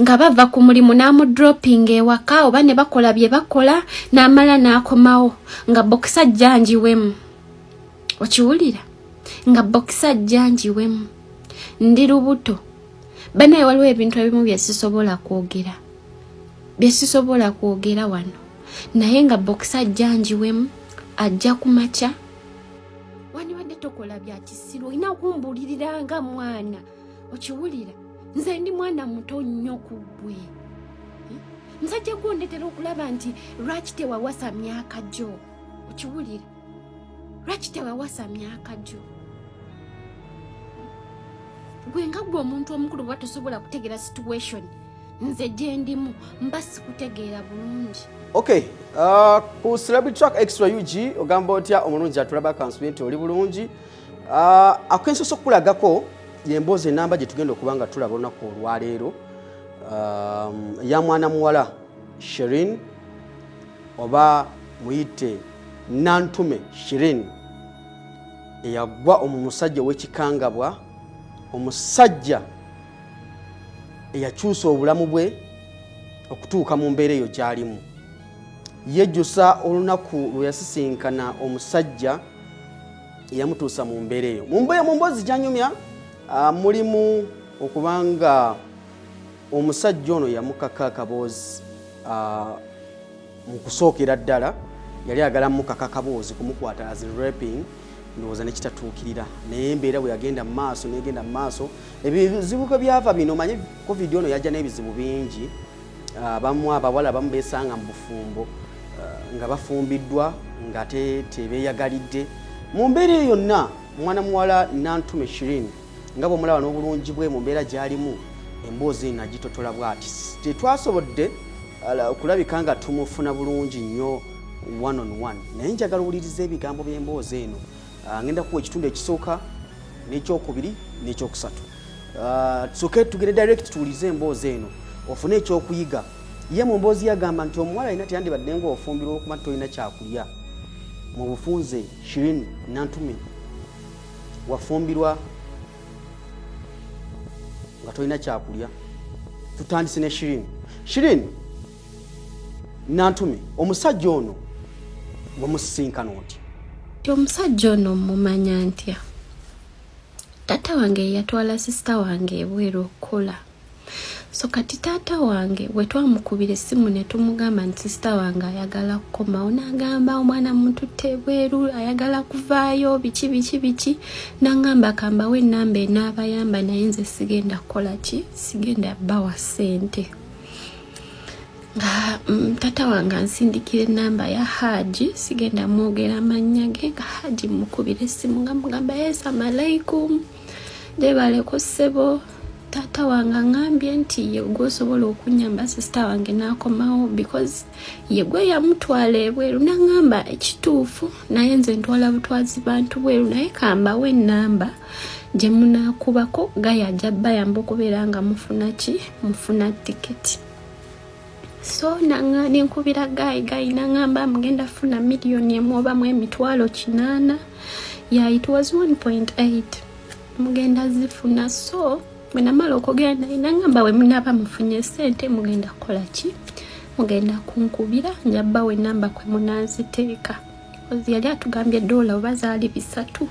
Nga bava ku mulimu n'amudropinga ewaka oba ne bakola bye bakola, n'amala n'akomawo nga boxer jjanjiwemu. Okiwulira? Nga boxer jjanjiwemu, ndi lubuto. Banaye, waliwo ebintu ebimu byesisobola kwogera, byesisobola kwogera wano, naye nga boxer jjanjiwemu, ajja ku makya. Wandibadde tokola bya kisiru, olina kumbuulirira nga mwana. Okiwulira? Nze ndi mwana muto nnyo ku ggwe. Musajja gwe, ondetera okulaba nti lwaki tewawasa myaka gyo? Okiwulira? Lwaki tewawasa myaka gyo? Gwe nga gwe omuntu omukulu, bwa tosobola kutegeera situation nze gye ndimu, mba sikutegeera bulungi. Okay, ku Celebrity Track Extra UG, ogamba otya omulungi atulaba? Kansubire nti oli bulungi. Akensoso okukulagako yemboozi enamba gye tugenda okuba nga tulaba olunaku olwaleero, ya mwana muwala Shirin, oba muyite Nantume Shirin, eyagwa omu musajja ow'ekikangabwa, omusajja eyakyusa obulamu bwe okutuuka mu mbeera eyo gy'alimu. Yejjusa olunaku lwe yasisinkana omusajja eyamutuusa mu mbeera eyo. Mu mboozi gyanyumya mulimu okubanga omusajja ono yamukaka akaboozi. Mu kusookera ddala yali ayagala mukaka akaboozi kumukwata as raping, ndowooza nekitatuukirira, naye embeera bwe yagenda mu maaso negenda mu maaso, ebizibu kwe byava bino. Manye COVID ono yajja n'ebizibu bingi. Abamu abawala abamu besanga mu bufumbo nga bafumbiddwa nga tebeeyagalidde. Mu mbeera eyo yonna, mwana muwala Nantume Shirin, nga bwomulaba n'obulungi bwe mu mbeera gy'alimu, emboozi eno agitotola bw'ati. Tetwasobodde okulabika nga tumufuna bulungi nnyo one on one, naye njagala owuliriza ebigambo by'emboozi eno. Ngenda kuwa ekitundu ekisooka n'ekyokubiri n'ekyokusatu. Tusooke tugende direct tuwulize emboozi eno ofune ekyokuyiga. Ye mu mboozi yagamba nti omuwala alina teyandibadde ng'ofumbirwa okuba nti tolina kyakulya. Mu bufunze, Shirin Nantume, wafumbirwa nga tolina kyakulya? Tutandise ne Shirin. Shirin Nantume, omusajja ono wamusisinkana oti? Ti omusajja ono mumanya ntya? Taata wange yatwala sister wange ebweru okukola. So kati taata wange bwe twamukubira essimu ne tumugamba nti sister wange ayagala kukomawo, n'agamba omwana mututte ebweru, ayagala kuvaayo, biki biki biki. N'aŋŋamba kambawo ennamba enaabayamba, naye nze sigenda kukola ki, sigenda bawa ssente. Nga taata wange ansindikira enamba ya Haji, sigenda mwogera amannya ge. Nga Haji mukubira essimu nga mugamba, "Yes, amalaikum, gyebaleko ssebo. Taata wange aŋŋambye nti ye gwe osobola okunyamba sister wange n'akomawo, because ye gwe yamutwala ebweru." Naŋŋamba ekituufu, naye nze ntwala butwazi bantu bweru, naye kambawo ennamba gye munaakubako, gaya ajja bayamba okubeera nga mufuna ki, mufuna tiketi. So nenkubira guy. Guy naŋŋamba mugenda funa 1 million oba mu 800,000. Yeah, it was 1.8, mugenda zifuna. So bwe namala okwogera naye, naŋŋamba bwe munaaba mufunye sente mugenda kukola ki, mugenda kunkubira, njabbawo enamba kwe munaziteeka. Yali atugambye dola oba zaali 300.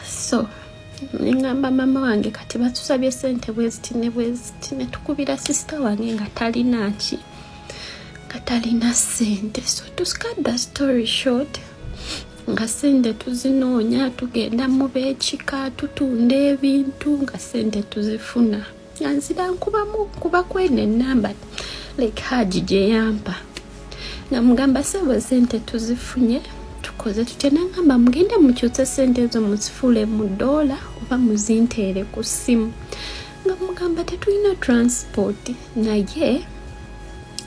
So neŋŋamba mama wange, kati batusabye sente bweziti ne bweziti. Netukubira sister wange nga talina ki, nga talina sente. So to cut the story short, nga sente tuzinoonya, tugenda mu beekika, tutunda ebintu, nga sente tuzifuna. Nga nzira nkubamu nkuba kweno enamba like Haji gye yampa, nga mugamba, "Sebo, sente tuzifunye, tukoze tutya?" Nagamba, "Mugende mukyuse sente ezo muzifuule mu doola oba muzinteere ku ssimu." Nga mugamba, "Tetulina transport, naye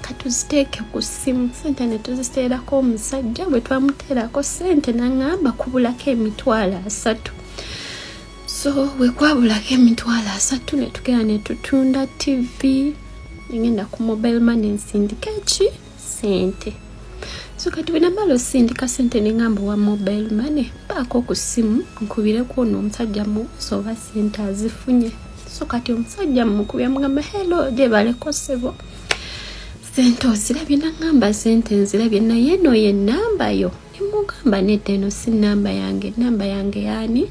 katuziteeke ku ssimu." Sente ne tuziteerako omusajja. Bwe twamuteerako sente, naŋŋamba kubulako 30,000. So bwe kwabulako 30,000, ne tugenda ne tutunda TV. Ngenda ku mobile money nsindika eki, sente. So kati bwe namala osindika sente, neŋŋamba owa mobile money, paako ku ssimu nkubireko ono omusajja mubuuza oba sente azifunye. So So kati omusajja mukubya, mugamba, "Hello, gyebaleko ssebo, sente ozirabye?" Naŋŋamba, "Sente nzirabye, naye eno ye namba yo?" Nemugamba, "Nedda, eno si namba yange. Namba yange yaani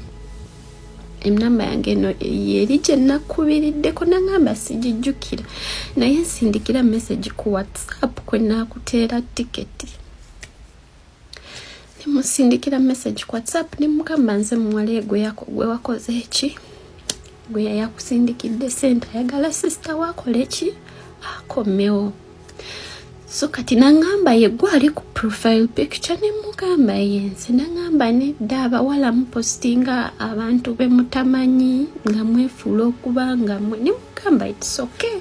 enamba yange eno yeri gye nakkubiriddeko." Naŋŋamba, "Sigijjukira, naye nsindikira message ku WhatsApp kwe naakuteera tiketi." Nemusindikira message ku WhatsApp, nemugamba, "Nze muwala gwe wakoze eki, gwe yakusindikidde sente, ayagala sister wakole ki, akomewo." So kati naŋŋamba, "Ye gwe ali ku profile picture?" Nemugamba, "Yenze." Naŋŋamba, "Nedda, abawala mupostinga abantu be mutamanyi nga mwefuula okuba nga mwe." Nemugamba, "It's okay,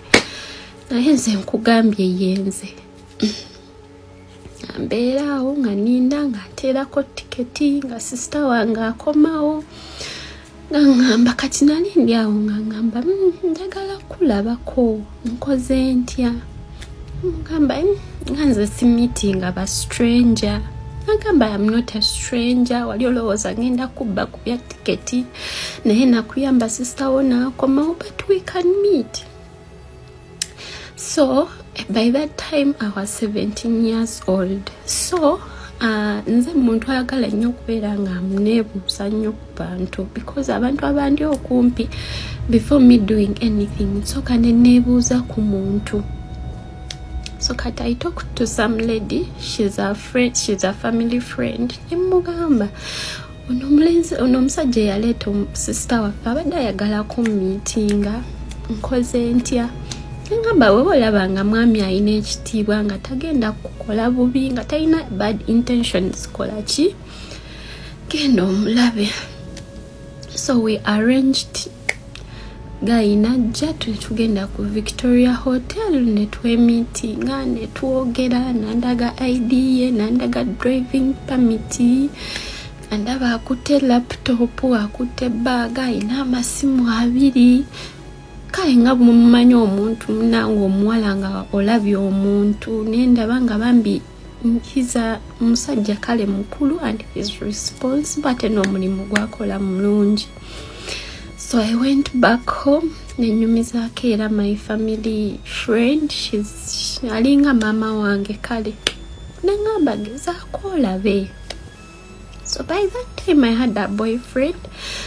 naye nze nkugambye yenze." Mbeera awo nga ninda nga nteerako tiketi nga sister wange akomawo, nga ŋŋamba, kati nali ndi awo nga ŋŋamba, njagala kulabako, nkoze ntya?" Mugamba nga nze si meetinga ba stranger. Nagamba, "Am not a stranger. Wali olowooza ngenda kubba ku bya tiketi, naye nakuyamba sister wo naakomawo, but we can meet." So by that time I was 17 years old. So nze muntu ayagala nnyo okubeera nga neebuuza nnyo ku bantu, because abantu abandi okumpi, before me doing anything, nsooka ne neebuuza ku muntu. So kati I talked to some lady, she's a friend, she's a family friend. Nemugamba, "Ono omulenzi, ono omusajja eyaleeta sister waffe abadde ayagala kummeetinga, nkoze ntya?" Ngamba, "Weba olaba nga mwami alina ekitiibwa, nga tagenda kukola bubi, nga talina bad intentions, kola ki, genda omulabe." So we arranged, guy najja, tugenda ku Victoria Hotel ne twemeetinga, ne twogera. Nandaga ID ye, nandaga driving permit, andaba akutte laptop, akutte bag, ayina amasimu abiri. Kale nga bwemumanyi omuntu munange omuwala nga olabye omuntu, nendaba nga bambi nkiza musajja kale mukulu and is responsible, ate n'omulimu gwakola mulungi. So I went back home, nenyumizaako era my family friend, alinga maama wange. Kale neŋŋamba, "Gezaako olabe." So by that time I had a boyfriend,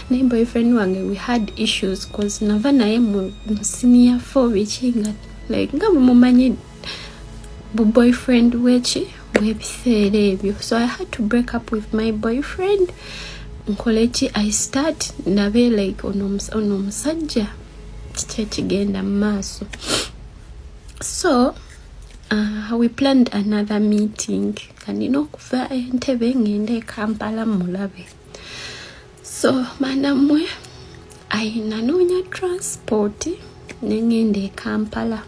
naye boyfriend wange we had issues, 'cause nava naye mu senior four, biki, nga like nga bwemumanyi bu boyfriend bweki bwebiseera ebyo. So I had to break up with my boyfriend, nkoleki, I start ndabe like ono omusajja kiki ekigenda mu maaso. So we planned another meeting, nga nina okuva Entebe ngende e Kampala mulabe. So banammwe, nanoonya transport neŋŋenda e Kampala,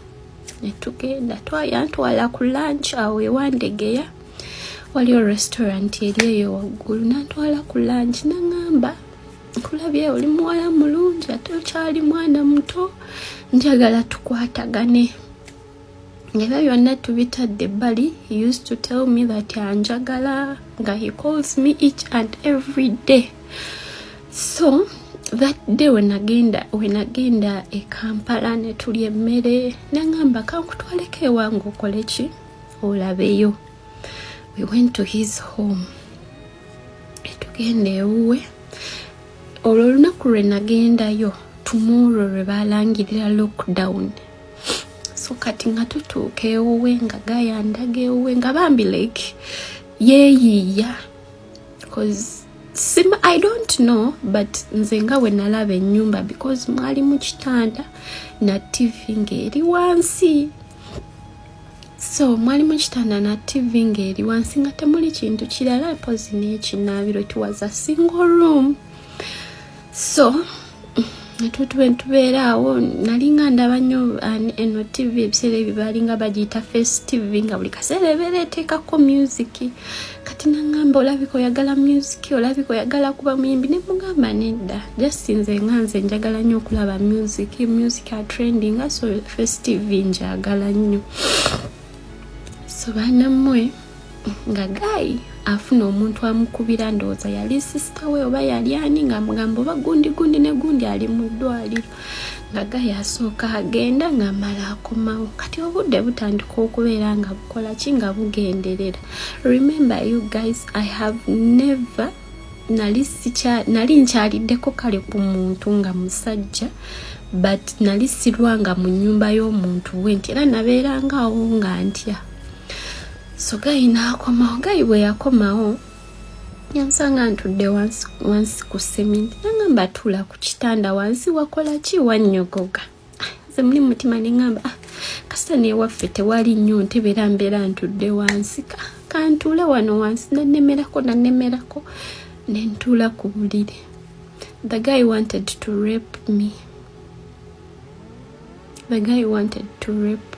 netugenda. Yantwala ku lunch awo ewandegeya, waliyo restaurant eri eyo waggulu. Nantwala ku lunch, naŋŋamba, "Nkulabye oli muwala mulungi, ate okyali mwana muto, njagala tukwatagane." Ebyo byonna tubitadde ebbali, he used to tell me that anjagala, nga he calls me each and every day. So that day wenagenda e Kampala ne tulya emmere, naŋŋamba, "Kankutwaleko ewange okole ki, olabeyo." We went to his home, etugenda ewuwe. Olwo olunaku lwe nagendayo, tomorrow lwe balangirira lockdown. So kati nga tutuuka ewuwe, nga gayandaga ewuwe, nga bambi like yeeyiiya, 'cause sima, I don't know, but nze nga bwe nalaba ennyumba, because mwali mu kitanda na TV ng'eri wansi. So mwali mu kitanda na TV ng'eri wansi, nga temuli kintu kirala mpozi n'ekinaabiro. It was a single room. So tubeera awo, nalinga ndaba nnyo eno TV, ebiseera ebyo balinga bagiyita Face TV, nga buli kaseera ebeera eteekako music. Kati naŋŋamba, "Olabika oyagala music, olabika oyagala kuba muyimbi." Ne mugamba, "Nedda, just nze nga nze njagala nnyo okulaba music, music atrendinga, so Face TV njagala nnyo." So banammwe, Nga guy afuna omuntu amukubira, ndowooza yali sister we oba yali ani, ng'amugamba oba gundi gundi ne gundi ali mu ddwaliro. Nga guy asooka agenda, ng'amala akomawo. Kati obudde butandika okubeera nga bukola ki, nga bugenderera. Remember, you guys, I have never nali nkyaliddeko kale ku muntu nga musajja, but nali sirwanga mu nnyumba y'omuntu we nti era nabeerangaawo nga ntya. So guy n'akomawo. Guy bwe yakomawo, yansanga ntudde wansi wansi ku seminti. Nangamba, "Tuula ku kitanda wansi." "Wakola ki?" "Wannyogoga." Nze muli mutima neŋŋamba, "Ah, kasita newaffe tewali nnyo ntebe era mbeera ntudde wansi, kantuule wano wansi." Nanemerako, nanemerako, nentuula ku buliri. The guy wanted to rape me. The guy wanted to rape me.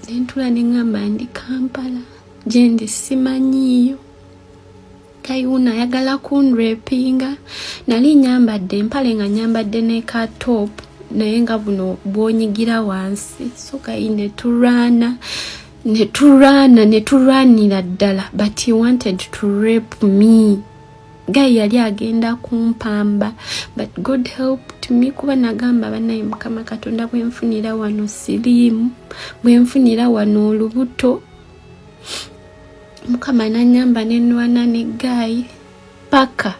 Nentula neŋŋamba, "Ndi Kampala, gyendi simanyiiyo, guy wuno ayagala kunrapinga." Nali nyambadde empale, nga nyambadde ne ka top, naye nga buno bwonyigira wansi. So guy netulwana, netulwana, netulwanira ddala, but he wanted to rape me. Guy yali agenda kumpamba, but God helped me, kuba nagamba, "Banaye Mukama Katonda, bwenfunira wano siriimu, bwenfunira wano olubuto." Mukama nanyamba, nenwana ne guy paka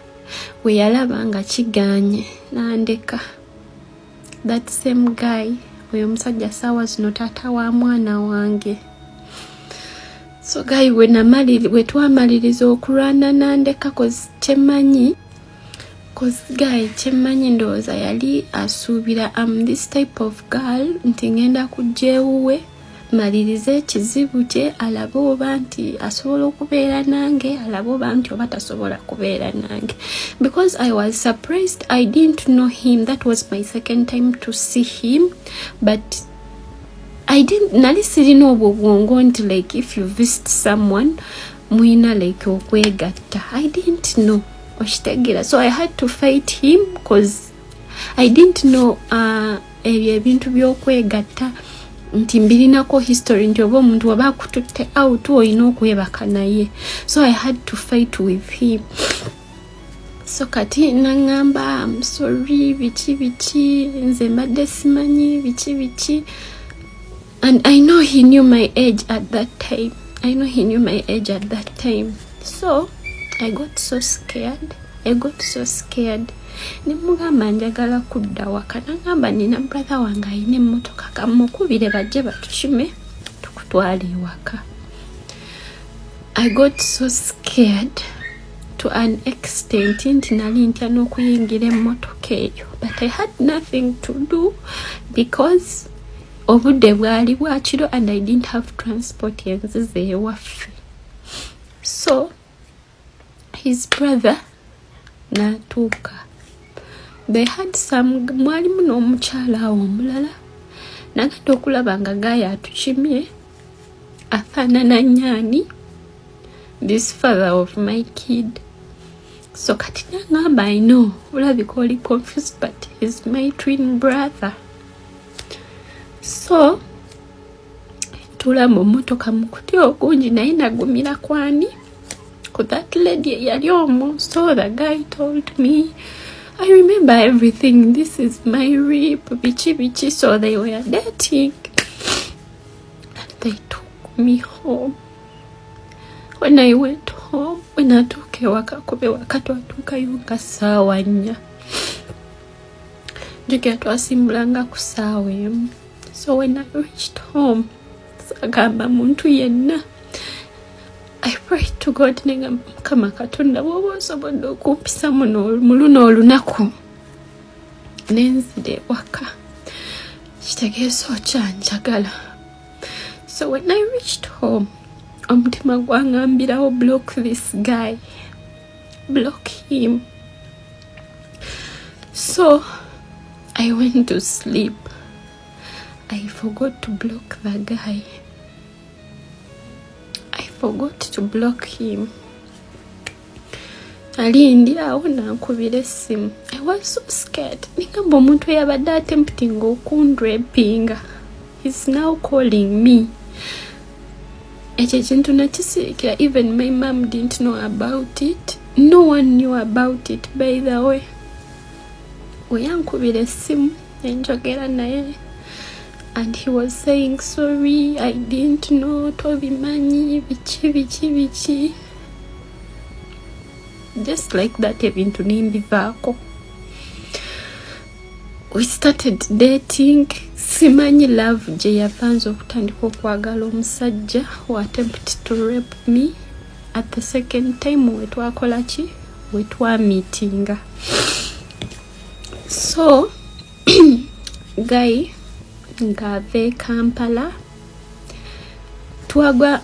we yalaba nga kiganye, nandeka. That same guy, oyo omusajja saawa zino taata wa mwana wange. So guy we twamaliriza okulwana, nandeka, 'cause kyemmanyi, 'cause guy kyemmanyi, ndowooza yali asuubira am this type of girl nti ngenda kujja ewuwe malirize ekizibu kye, alabe oba nti asobola okubeera nange, alabe oba nti oba tasobola kubeera nange, because I was surprised. I didn't know him. That was my second time to see him, but I didn't, nali sirina obwo bwongo nti like if you visit someone muyina like okwegatta. I didn't know, okitegeera? So I had to fight him 'cause I didn't know ebyo ebintu by'okwegatta nti mbirinako history, nti oba omuntu waba akututte out olina okwebaka naye. So I had to fight with him. So kati naŋŋamba, "Sorry, biki biki, nze mbadde simanyi, biki biki." And I know he knew my age at that time. I know he knew my age at that time. So I got so scared, I got so scared. Nemugamba, "Njagala kudda waka." Nagamba, "Nina brother wange ayina emmotoka, kamukubire bajje batukime tukutwala ewaka." I got so scared to an extent nti nali ntya n'okuyingira emmotoka eyo, but I had nothing to do because obudde bwali bwakiro and I didn't have transport enziza ewaffe. So his brother n'atuuka. They had some, mwalimu n'omukyala awo omulala. Nagenda okulaba nga guy atukimye afaanana nyaani this father of my kid. So kati nangamba, "I know olabika oli confused, but he's my twin brother." So ntula mu mmotoka mu kutya okungi, naye nagumira kwani, ku that lady eyali omwo. So the guy told me, "I remember everything. This is my rib," biki biki. So they were dating and they took me home. When I went home, when natuuka ewaka, kuba ewaka twatuukayo nga ssaawa 4. Njogera twasimbulanga ku ssaawa 1. So when I reached home, sagamba muntu yenna. I prayed to God, negamba, "Mukama Katonda, bw'oba osobodde okumpisa muno mu luno olunaku nenzira ewaka, kitegeeza okyanjagala." So when I reached home, omutima gwangambirawo, "Block this guy, block him." So I went to sleep. I forgot to block the guy. I forgot to block him. Ali ndi awo, nankubira essimu. I was so scared. Nigamba, "Omuntu eyabadde attempting okunrapinga is now calling me." Ekyo ekintu nakisirikira. Even my mom didn't know about it. No one knew about it. By the way, weyankubira essimu nenjogera naye and he was saying, "Sorry, I didn't know, tobimanyi," biki biki biki. Just like that, ebintu nembivaako. We started dating. Simanyi love gye yava nze okutandika okwagala omusajja who attempt to rape me at the second time wetwakola ki, wetwameetinga. So guy ng'ava e Kampala, twagwa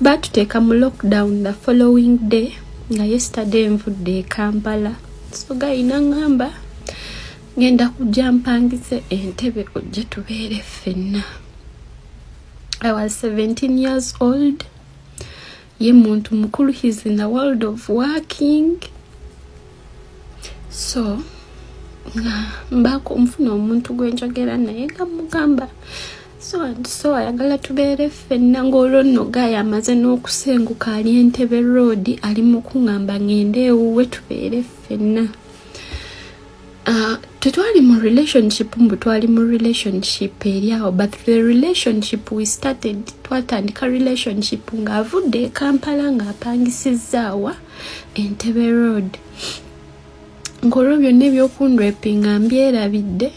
batuteeka mu lockdown the following day, nga yesterday nvudde e Kampala. So guy naŋŋamba, "Ngenda kujja mpangise Entebe, ojje tubeere ffenna." I was 17 years old, ye muntu mukulu, he's in the world of working. So nga mbaako nfuna omuntu gwe njogera naye nga mugamba so and so, ayagala tubeere ffenna. Ng'olwo nno guy amaze n'okusenguka, ali Entebe Road, ali mu kuŋŋamba ŋŋende ewuwe tubeere ffenna. Tetwali mu relationship, mbu twali mu relationship eri awo, but the relationship we started, twatandika relationship ng'avudde e Kampala, ng'apangisizaawa Entebe Road, ng'olwo byonna ebyokundwepinga mbyerabidde,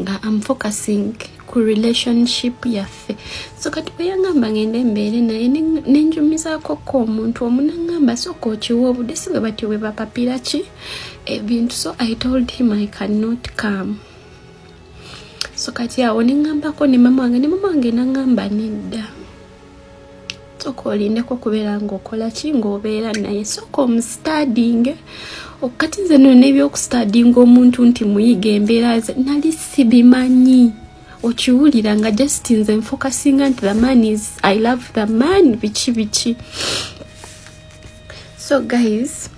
nga am focusing ku relationship yaffe. So kati bwe yangamba ngende embeere naye, nenjumizaako ko omuntu omu, naŋŋamba, "Sooka okiwa obudde, si bwe batyo bwe bapapira ki ebintu." So I told him I cannot come. So kati awo neŋŋambako ne mama wange, ne mama wange naŋŋamba, "Nedda, sooka olindeko kubeera ng'okola ki, ng'obeera naye, sooka omustudyinge." Kati nze no n'ebyokustudyinga omuntu nti muyiga embeera ze nali sibimanyi, okiwulira? Nga just nze nfocusinga nti the man is, I love the man, biki biki. So guys,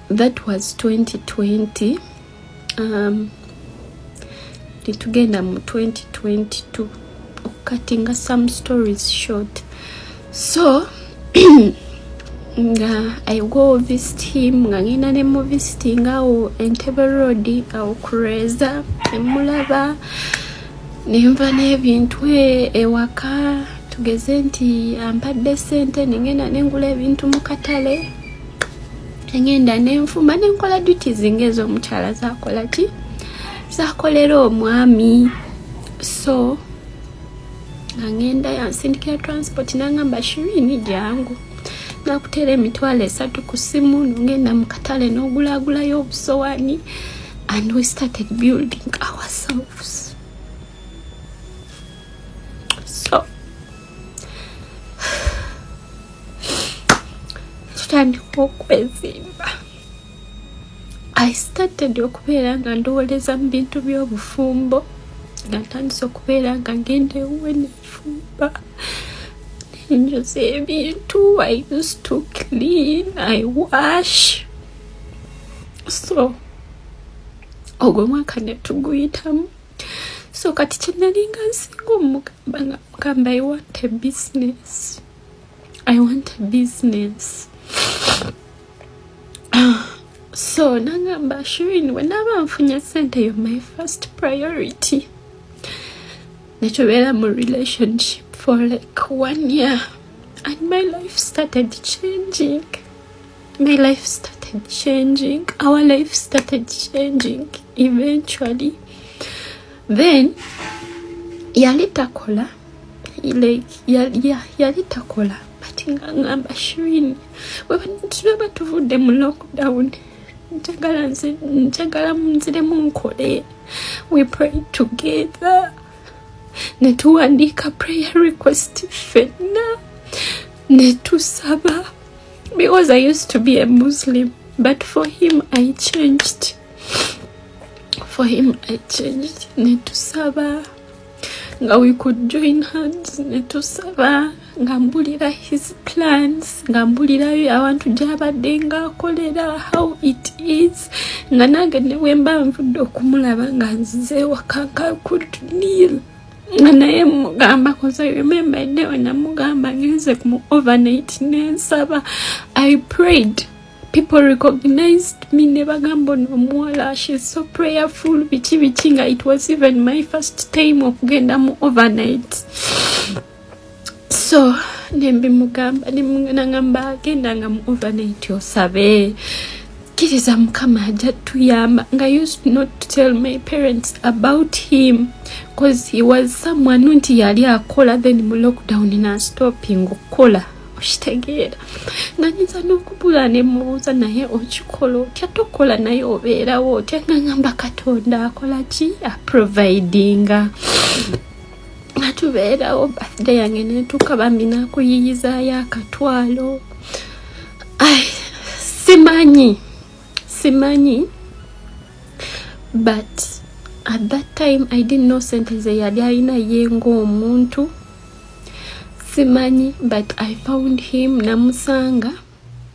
that was 2020. Tetugenda mu 2022, okucuttinga some stories short. So nga I go visit him, nga ngenda ne mu visiting awo Entebe Road, awo kureza emulaba, nenva n'ebintu ewaka. Tugeze nti ampadde sente, nengenda nengula ebintu mu katale, engenda nenfumba, nenkola duties ngaez'omukyala zakola ki, zakolera omwami. So nga ngenda, yansindikira transport, nangamba, "Shirini, jangu, nakuteera 30,000 ku simu, nogenda mu katale n'ogulagulayo obusowani." And we started building ourselves. So tutandika okwezimba. I started okubeera nga ndowoleza mu bintu by'obufumbo, nga ntandise okubeera nga ngenda ewuwe, nenfumba, nenjoza ebintu. I used to clean, I wash. So ogwo omwaka netuguyitamu. So kati kyenalinga nsinga omugamba, nga mugamba, "I want a business, I want a business." So nagamba, "Shirin, wenaaba nfunye sente, yo my first priority." Netubeera mu relationship for like one year and my life started changing. My life started changing, our life started changing eventually. Then yali takola, like yali takola, but nga ngamba, "Shirin, tulaba tuvudde mu lockdown, njagala njagala nziremu nkole." We prayed together, netuwandiika prayer request ffenna, netusaba, because I used to be a Muslim, but for him I changed. For him I changed. Netusaba nga we could join hands, netusaba, nga mbulira his plans, nga mbulirayo abantu gyabadde ngaakolera, how it is, nga nange ne bwe mba nvudde okumulaba nga nzize ewaka, nga could kneel. Nga naye mugamba, 'cause I remember edde we namugamba ngenze mu overnight nensaba. I prayed, people recognized me ne bagamba, "Ono omuwala, she's so prayerful," biki biki, nga it was even my first time okugenda mu overnight. So nembimugamba, nagamba, "Agendanga mu overnight osabe, kkiriza Mukama ajja tuyamba." Nga used not to tell my parents about him 'cause he was someone nti yali akola, then mu lockdown nastopping okukola. Okitegeera? Nga nyinza n'okubula nemubuuza, "Naye okikola otya? Tokola naye obeerawo otya?" Nga ngamba, "Katonda akola ki? Aprovidinga." Nga tubeerawo. Birthday yange netuuka, bambi nakuyiyizaayo akatwalo. Ai, simanyi, but at that time I didn't know sente ze yali alina ye ng'omuntu, simanyi. But I found him, namusanga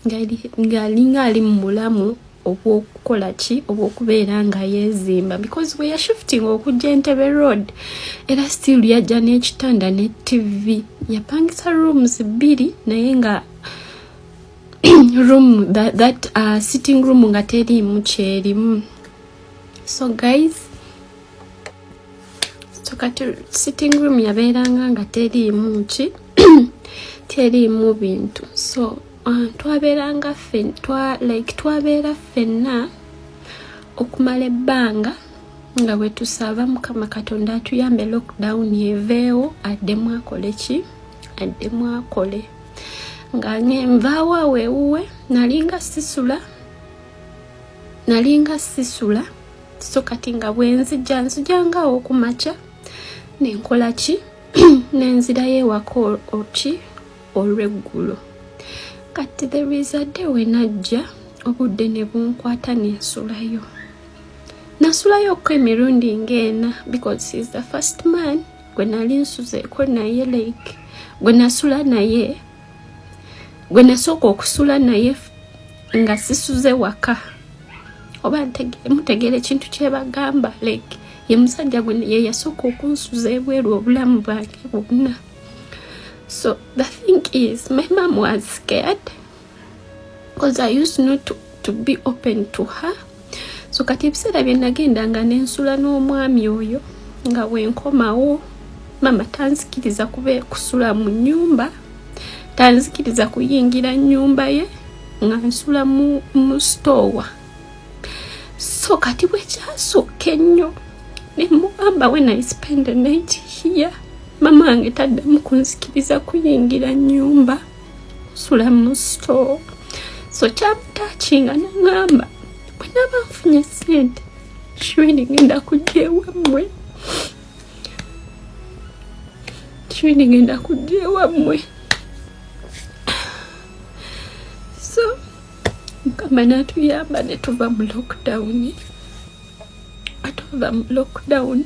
ng'alinga ali mu bulamu obw'okukola ki, obw'okubeera nga yeezimba, because we yashifting okujja Entebbe Road, era still yajja n'ekitanda ne TV. Yapangisa rooms bbiri, naye nga room that sitting room nga teriimu kyerimu. So guys, so kati sitting room yabeeranga nga teriimu ki, teriimu bintu. So twabeeranga like twabeera ffenna okumala ebbanga nga bwe tusaba Mukama Katonda atuyambe lockdown eveewo, addemu akole ki, addemu akole. Nga nvaawo awo ewuwe, nalinga sisula. So kati nga bwenzija, nzijangaawo ku makya, nenkola ki, nenzirayo ewaka oki olweggulo. Kati there is a day we najja, obudde ne bunkwata, nensulayo. Nasulayoko emirundi ng'ena because he's the first man gwe nali nsuzeeko naye, like gwe nasula naye, gwe nasooka okusula naye nga sisuze waka. Oba mutegeera ekintu kyebagamba? Like ye musajja gwe ye yasooka okunsuza ebweru obulamu bwange bwonna. So the thing is, my mom was scared because I used not to be open to her. So kati ebiseera bye nagendanga nensula n'omwami oyo, nga bwenkomawo mama tanzikiriza kube kusula mu nyumba, tanzikiriza kuyingira nyumba ye, nga nsula mu store. So kati bwekyasukka ennyo, nemugamba, "When I spend the night here, mama wange taddamu kunzikiriza kuyingira nyumba, nsula mu store." So kyamutouchinga, naŋŋamba, "Bwe naba nfunye sente, Shwini, ngenda kujja ewammwe. Shwini, ngenda kujja ewammwe." So Mukama n'atuyamba ne tuva mu lockdown, atuva mu lockdown.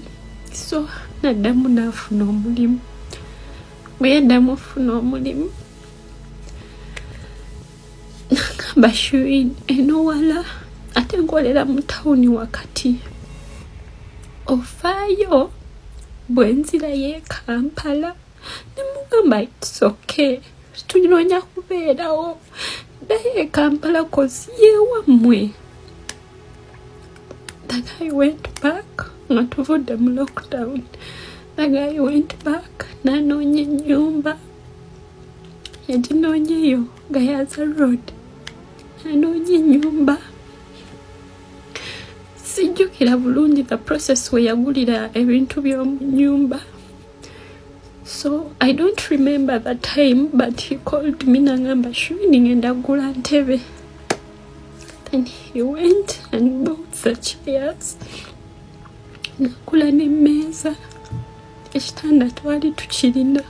So naddamu n'afuna omulimu. Bwe yaddamu ofuna omulimu, nagamba, "Shwini, eno wala, ate nkolera mu tawuni wakati, ofaayo bwe nzirayo e Kampala?" Nemugamba, "It's okay, tunoonya kubeerawo, ddayo e Kampala 'cause yeewammwe." The guy went back. Nga tuvudde mu lockdown, the guy went back, nanoonya ennyumba. Yaginoonya eyo Gayaza Road, anoonya ennyumba. Sijjukira bulungi the process we yagulira ebintu by'omu nnyumba, so I don't remember the time, but he called me nangamba, "Shwini, ngenda gula ntebe." Then he went and bought the chairs, nagula n'emmeeza. Ekitanda twali tukirina.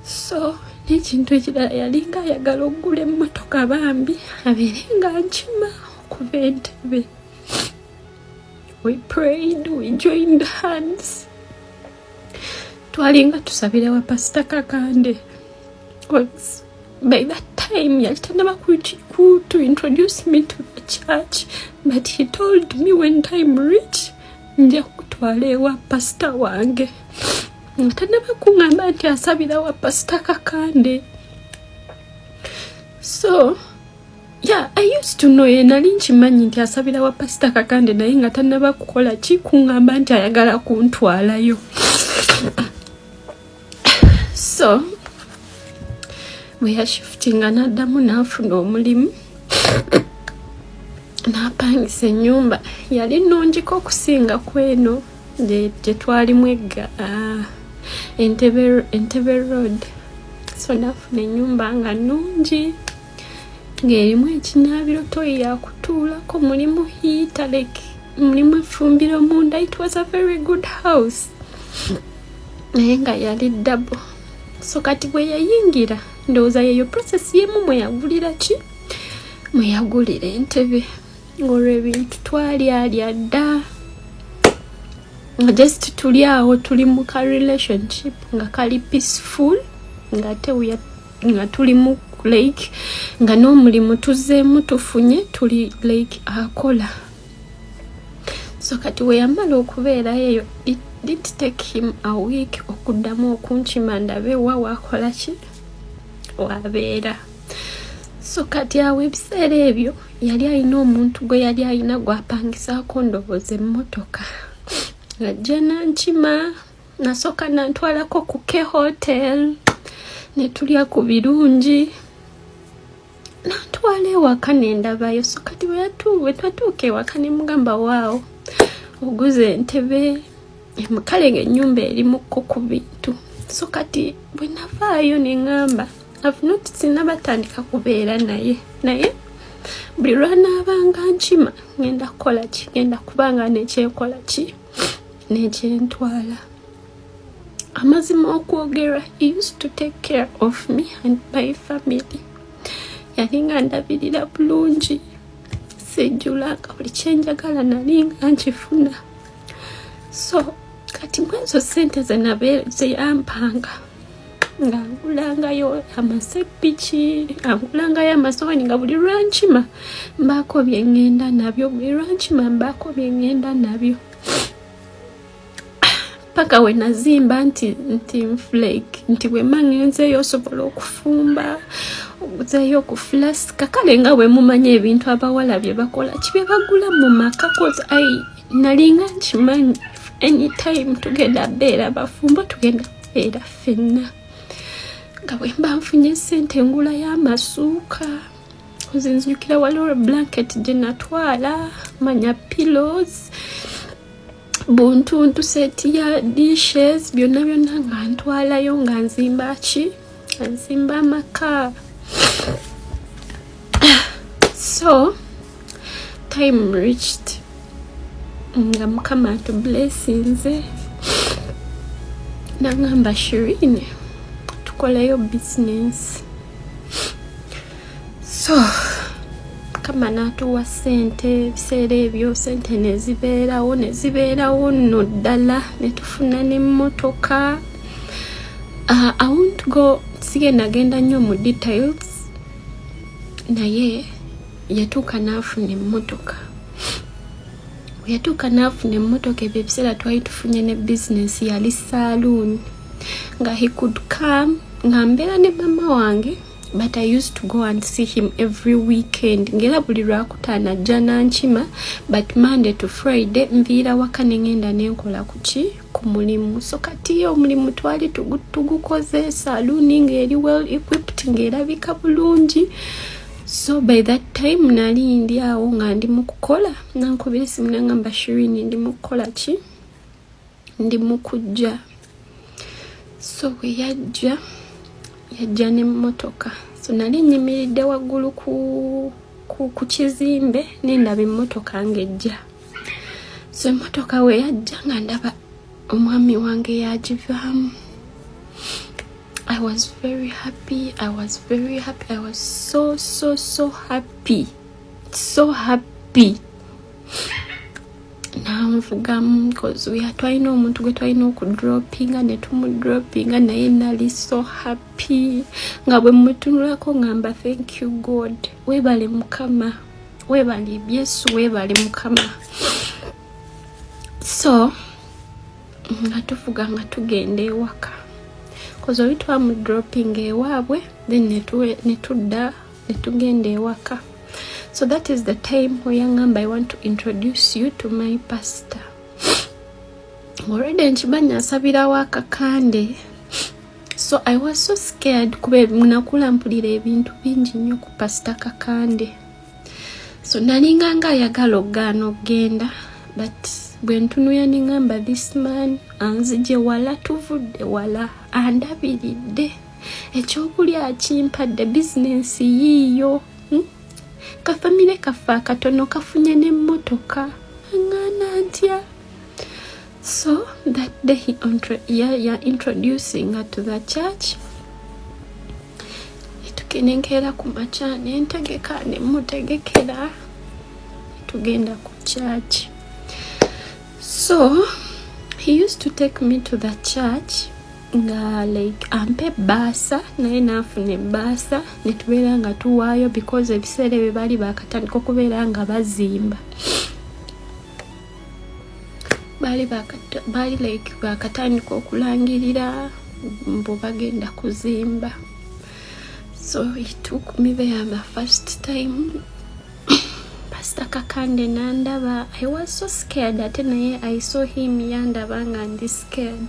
So n'ekintu ekirala, yalinga ayagala okugula emmotoka, bambi abeere nga nkima okuva Entebe. We prayed, we joined hands. Twalinga tusabira wa Pasita Kakande. Was by that time yali tanaba to introduce me to the church, but he told me, "When time reach, nja kutu kuntwala ewa pasita wange, nga tanaba kuŋŋamba nti asabira wa Pasita Kakande. So yeah, I used to know, ye nali nkimanyi nti asabira wa Pasita Kakande, naye nga tanaba kukola ki, kuŋŋamba nti ayagala kuntwalayo. So bwe yashiftinga, n'addamu n'afuna omulimu, n'apangisa ennyumba. Yali nnungiko okusinga ku eno gye twalimu egga Entebbe Road. So n'afuna ennyumba nga nnungi, ng'erimu ekinaabiro, toyi yakutuulako, mulimu heater, like mulimu effumbiro munda. It was a very good house, naye nga yali double. So kati bwe yayingira, ndowooza yeyo process yemu mwe yagulira ki, mwe yagulira entebe. Ng'olwo ebintu twalyalya dda, nga just tuli awo, tuli mu ka relationship nga kali peaceful, nga ate nga tuli mu like nga n'omulimu tuzzeemu tufunye, tuli like akola. So kati we yamala okubeerayo eyo, it did take him a week okuddamu okunkima ndabe wa wakola ki, wabeera. So kati awo ebiseera ebyo yali alina omuntu gwe yali alina gwapangisaako, ndowooza emmotoka. Ng'ajja nankima, nasooka nantwalako ku K Hotel ne tulya ku birungi, nantwala ewaka nendabayo. So kati bwe twatuuka ewaka, ne mugamba, "Waawo, oguze entebe." Kale ng'ennyumba erimukko ku bintu. So kati bwe navaayo ne ŋŋamba, "I've not, sinnabatandika kubeera naye, naye buli lwanaabanga nkima ngenda kukola ki, ngenda kubanga nekyenkola ki, nekyentwala." Amazima okwogera, he used to take care of me and my family. Yali nga ndabirira bulungi, sijjulanga, buli kyenjagala nali nga nkifuna. So kati mwezo sente zeyampanga, nga ngulangayo amasepiki, angulangayo amasowaani, nga buli lwankima mbaako byeŋŋenda nabyo, buli lwankima mbaako byeŋŋenda nabyo, paka we nazimba nti like nti bwe mba ngenzeeyo osobola okufumba, oguzeeyo okufulasika. Kale nga bwe mumanya ebintu abawala bye bakola ki, bye bagula mu maka, 'cause I nalinga nkimanyi anytime tugenda beera bafumbo, tugenda beera ffenna. Nga bwe mba nfunye sente, ngulayo amasuuka. Nzijukira waliwo blanket gye natwala, manya pillows, buntuntu, set ya dishes, byonna byonna nga ntwalayo, nga nzimba ki, nga nzimba amaka. So time reached nga Mukama atublessinze, nagamba, "Shirine, tukoleyo business." So Mukama n'atuwa ssente. Ebiseera ebyo sente nezibeerawo, nezibeerawo nno ddala, netufuna n'emmotoka. I won't go, sigenda genda nnyo mu details, naye yatuuka n'afuna emmotoka. Bwe yatuuka n'afuna emmotoka, ebyo ebiseera twali tufunye ne bizinesi, yali saloon, nga he could come nga mbeera ne mama wange, but I used to go and see him every weekend. Ngera buli lwakutaano ajja nankima, but Monday to Friday nviira waka neŋŋenda nenkola kuki, ku mulimu. So kati omulimu twali tugukoze, saluuni ng'eri well equipped, ng'erabika bulungi. So by that time nali ndi awo nga ndi mu kukola, nankubira esimu nangamba, "Shirini, ndi mu kukola ki, ndi mu kujja." So bwe yajja, yajja n'emmotoka. So nali nyimiridde waggulu ku kizimbe, nendaba emmotoka ng'ejja. So emmotoka we yajja, nga ndaba omwami wange yagivaamu. I was very happy, I was very happy, I was so so so happy, so happy. Nanvugamu, 'cause we twalina omuntu gwe twalina okudropinga, ne tumudropinga, naye nali so happy nga bwe mutunulako ngamba, "Thank you God, weebale Mukama, weebale Yesu, weebale Mukama." So Nga tuvuga nga tugenda ewaka, 'cause oli twamudropping ewaabwe, then netudda netugenda ewaka. So that is the time weyaŋŋamba, "I want to introduce you to my pastor." Already nkimanyi asabirawo Akakande, so I was so scared kuba nakula mpulira ebintu bingi nnyo ku Pasita Kakande. So nalinga nga ayagala okugaana okugenda, but bwe ntunuya neŋŋamba, "This man anzije wala, tuvudde wala, andabiridde, ekyokulya akimpadde, bizinensi yiiyo, Kafamire kaffe akatono kafunye n'emmotoka, aŋŋaana ntya?" So that day he ya introducing her to the church. Nenkeera ku makya, nentegeka, nemutegekera, tugenda ku church. So he used to take me to the church nga like ampa ebbaasa, naye naafuna ebbaasa netubeera nga tuwaayo, because ebiseera ebyo baali bakatandika okubeera nga bazimba, baali like bakatandika okulangirira mbu bagenda kuzimba. So he took me there the first time. Pastor Kakande nandaba. I was so scared, ate naye I saw him, yandaba nga ndi scared,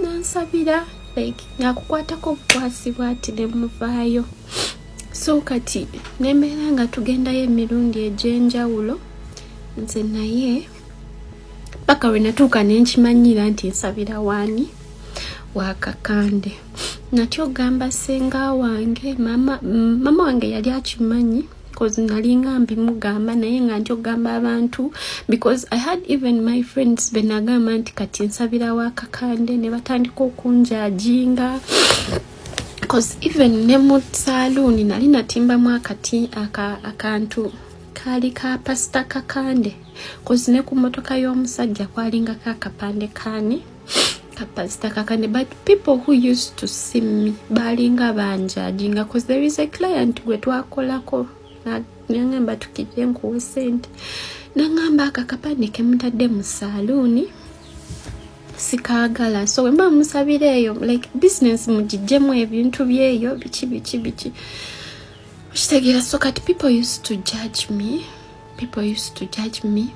nansabira, like ngakukwatako obukwasi bwati, nemuvaayo. So kati nembeera nga tugendayo emirundi egy'enjawulo nze naye, paka lwe natuuka nenkimanyira nti nsabira waani, Wakakande. Natya ogamba senga wange. Mama wange yali akimanyi, 'cause nalinga mbimugamba, naye nga ntya okugamba abantu, because I had even my friends benagamba nti kati nsabira Wakakande, ne batandika okunjudginga, 'cause even ne mu saaluuni nali natimbamu akati akantu kaali ka Pasita Kakande, 'cause ne ku mmotoka y'omusajja kwalingako akapande kaani, ka Pasita Kakande. But people who used to see me baalinga banjudginga, 'cause there is a client gwe twakolako, nangamba, "Tukijje nkuwe sente." Nangamba, "Aka akapande kemutadde mu saaluuni sikaagala, so wemba musabira eyo, like business mugijjemu ebintu byeyo, biki biki biki." Okitegeera? So kati people used to judge me, people used to judge me.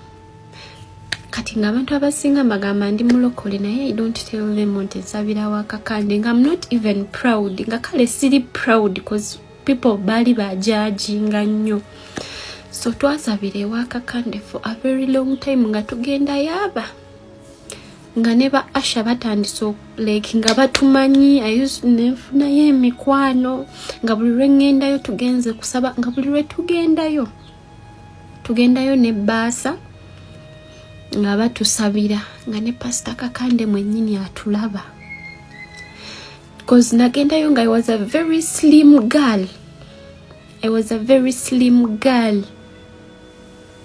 Kati ng'abantu abasinga mbagamba ndi mulokole, naye I don't tell them nti nsabira Wakakande, nga I'm not even proud, nga kale siri proud, because people baali bajudginga nnyo. So twasabira Ewakakande for a very long time, nga tugenda yaaba nga ne ba usher batandise like nga batumanyi. Nenfunayo emikwano, nga buli lwe ŋŋendayo tugenze kusaba, nga buli lwe tugendayo, tugendayo nebbaasa, nga batusabira, nga ne Pasita Kakande mwennyini atulaba, 'cause nagendayo nga I was a very slim girl. I was a very slim girl,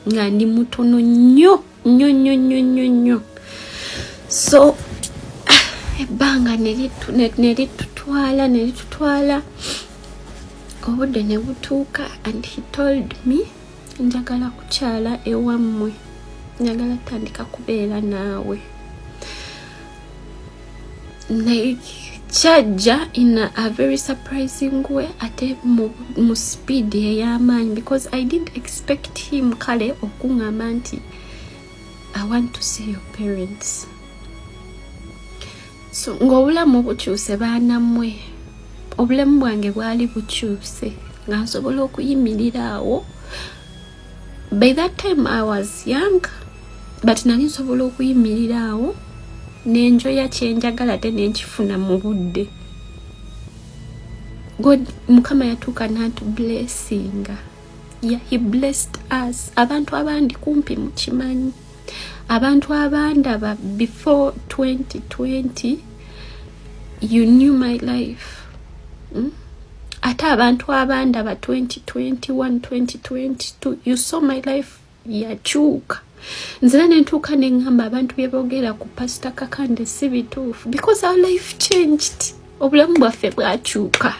nga ndi mutono nnyo nnyo nnyo nnyo nnyo nnyo. So ebbanga neritutwala, neritutwala, obudde ne butuuka, and he told me, "Njagala kukyala ewammwe, njagala tandika kubeera naawe." Like kyajja in a very surprising way, ate mu speed ey'amaanyi, because I didn't expect him kale okuŋŋamba nti, "I want to see your parents." So ng'obulamu bukyuse, baanammwe, obulamu bwange bwali bukyuse, nga nsobola okuyimirira awo. By that time I was young, but nali nsobola okuyimirira awo nenjoya kyenjagala, ate nenkifuna mu budde. God, Mukama yatuuka n'atublessinga. Yeah, he blessed us. Abantu abandi kumpi mukimanyi, abantu abandaba before 2020, you knew my life, Ate abantu abandaba 2021, 2022, you saw my life yakyuka. Nzira nentuuka neŋŋamba, abantu bye boogera ku Pasita Kakande si bituufu, because our life changed, obulamu bwaffe bwakyuka.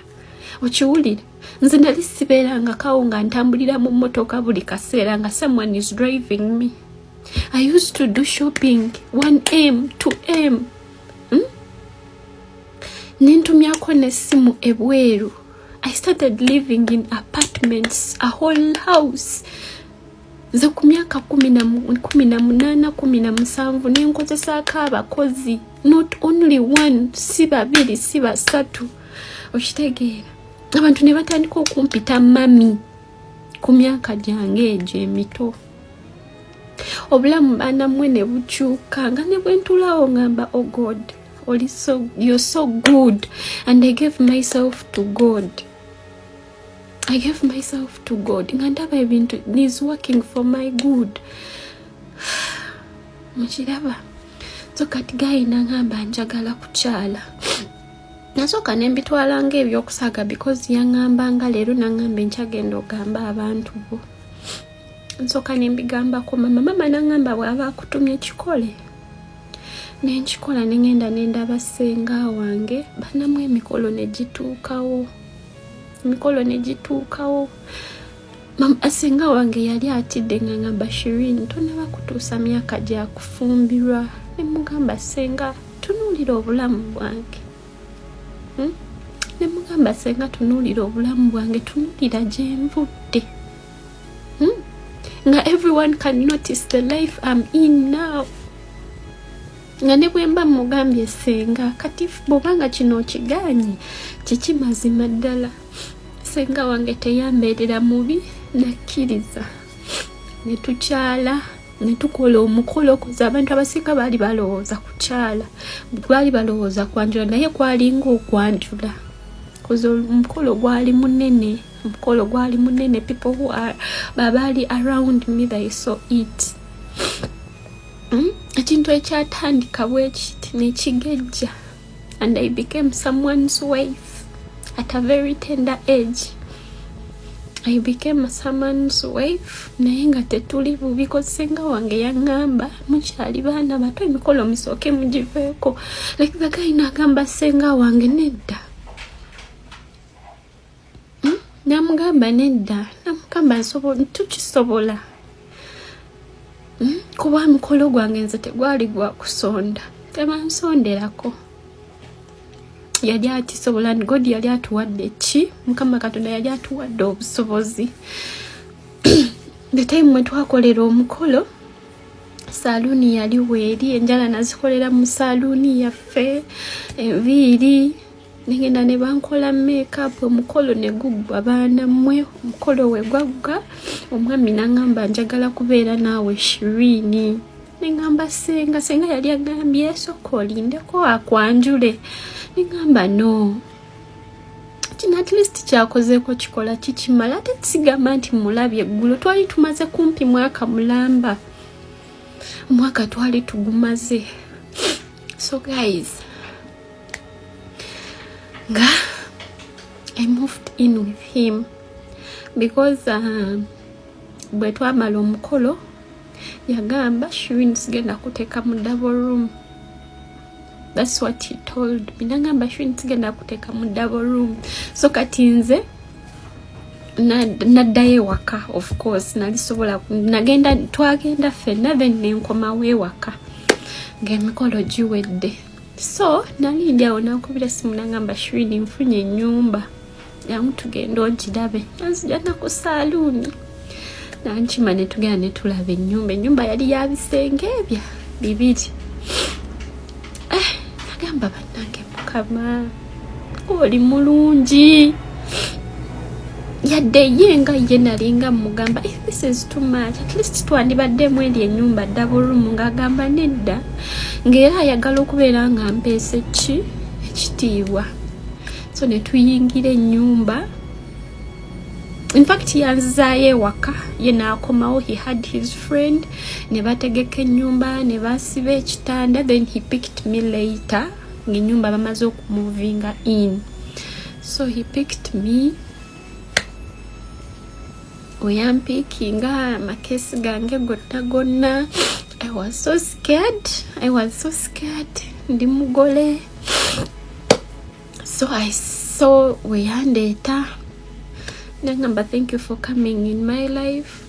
Okiwulira? Nze nali sibeerangakawo nga ntambulira mu mmotoka buli kaseera, nga someone is driving me. I used to do shopping 1M, 2M, Nentumyako nessimu ebweru. I started living in apartments, a whole house. Nze ku myaka 18, 17, nenkozesaako abakozi, not only one, si babiri, si basatu. Okitegeera? Abantu ne batandika okumpita mummy ku myaka gyange egyo emito. Obulamu, baanammwe, ne bukyuka nga ne bwe ntulaawo ngamba, "Oh God, oli so, you're so good." And I gave myself to God, I gave myself to God, nga ndaba ebintu is working for my good. Mukiraba? So kati guy nangamba, "Njagala kukyala." Nasooka ne mbitwala nga ebyokusaaga because yaŋŋamba nga leero, naŋŋamba enkyagenda ogamba abantu bo. Nsooka ne mbigambako mama. Mama naŋŋamba, "Bw'aba akutumye, kikole." Nenkikola, neŋŋenda nendaba ssenga wange. Banamu, emikolo ne gituukawo, emikolo ne gituukawo. Senga wange yali atidde nga ngamba, "Shirin, tonaba kutuusa myaka gya kufumbirwa." Ne mugamba, "Senga, tunuulira obulamu bwange," Ne mugamba, "Senga, tunuulira obulamu bwange, tunuulira gye nvudde, Nga everyone can notice the life I'm in now." Nga ne bwe mba mugambye, "Senga, kati bw'obanga kino okiganye, kiki?" Mazima ddala senga wange teyambeerera mubi, nakkiriza ne tukyala, ne tukola omukolo. Koza abantu abasinga baali balowooza kukyala, baali balowooza kwanjula, naye kwalinga okwanjula koza omukolo gwali munene, omukolo gwali munene. People who are babaali around me, they saw it, Ekintu ekyatandika bwe kiti nekigejja and I became someone's wife at a very tender age. I became someone's wife, naye nga tetuli bubi ko. Senga wange yaŋŋamba, "Mukyali baana bato, emikolo misooke mugiveeko." Like the guy n'agamba senga wange nedda, Namugamba nedda, namugamba, "Tukisobola," Kuba mukolo gwange nze tegwali gwa kusonda, tebansonderako. Yali akisobola. God yali atuwadde ki? Mukama Katonda yali atuwadde obusobozi. The time mwe twakolera omukolo, saluuni yali weeri, enjala nazikolera mu saluuni yaffe, enviiri negenda ne bankola makeup. Omukolo ne guggwa. Baana mmwe, omukolo we gwaggwa, omwami naŋŋamba, "Njagala kubeera naawe, Shirini." Neŋŋamba, "Senga, senga yali agambye sooka olindeko akwanjule." Neŋŋamba, "No, kino at least kyakozeeko kikola kikimala." Ate sigamba nti mulabye eggulo, twali tumaze kumpi mwaka mulamba, omwaka twali tugumaze. So guys, nga I moved in with him because bwe twamala omukolo yagamba, "Shirin, sigenda kuteeka mu double room." That's what he told me. Nagamba, "Shirin, sigenda kuteeka mu double room." So kati nze naddayo ewaka. Of course nalisobola nagenda, twagenda ffenna, then nenkomawo ewaka ng'emikolo giwedde. So nali ndi awo, nankubira simu, nagamba, "Shirini, nfunye ennyumba, jangu tugende ogirabe." Nanzija naku saaluuni, nankima, ne tugenda ne tulaba ennyumba. Ennyumba yali ya bisenge ebya bibiri. Eh, nagamba, "Bannange, Mukama oli mulungi." Yadde ye nga ye nalinga mugamba, "If this is too much, at least twandibaddemu eri ennyumba double room," ng'agamba nedda, ng'era ayagala okubeera nga mpeese ki ekitiibwa. So ne tuyingira ennyumba. In fact yanzizaayo ewaka, ye n'akomawo. He had his friend, ne bategeka ennyumba, ne basiba ekitanda. Then he picked me later ng'ennyumba bamaze okumovinga in. So he picked me. Oyampiikinga amakesi gange gonna gonna. I was so scared, I was so scared, ndi mugole. So I saw weyandeeta, nangamba, "Thank you for coming in my life."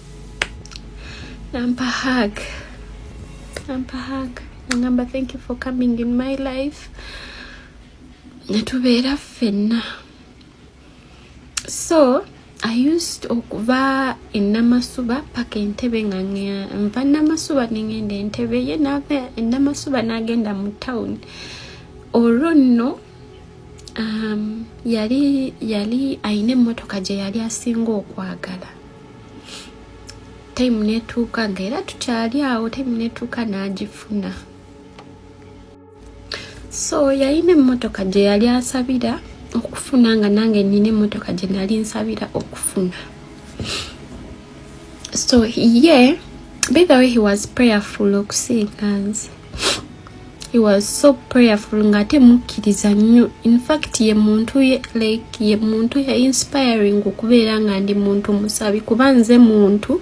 Nampa hug. Nampa hug, nangamba, "Thank you for coming in my life." Netubeera ffenna. So I used okuva enamasuba paka Entebe, nga nva Namasuba nengenda Entebe, ye nava Enamasuba n'agenda mu town. Olwo nno yali ayina emmotoka gye yali asinga okwagala. Time netuuka nga era tukyali awo, time netuuka n'agifuna. So yalina emmotoka gye yali asabira okufuna, nga nange nina emmotoka gye nali nsabira okufuna. So ye, by the way, he was prayerful okusinga nze. He was so prayerful, ng'ate mukkiriza nnyo. In fact, ye muntu like ye muntu ya inspiring okubeera nga ndi muntu musabi, kuba nze muntu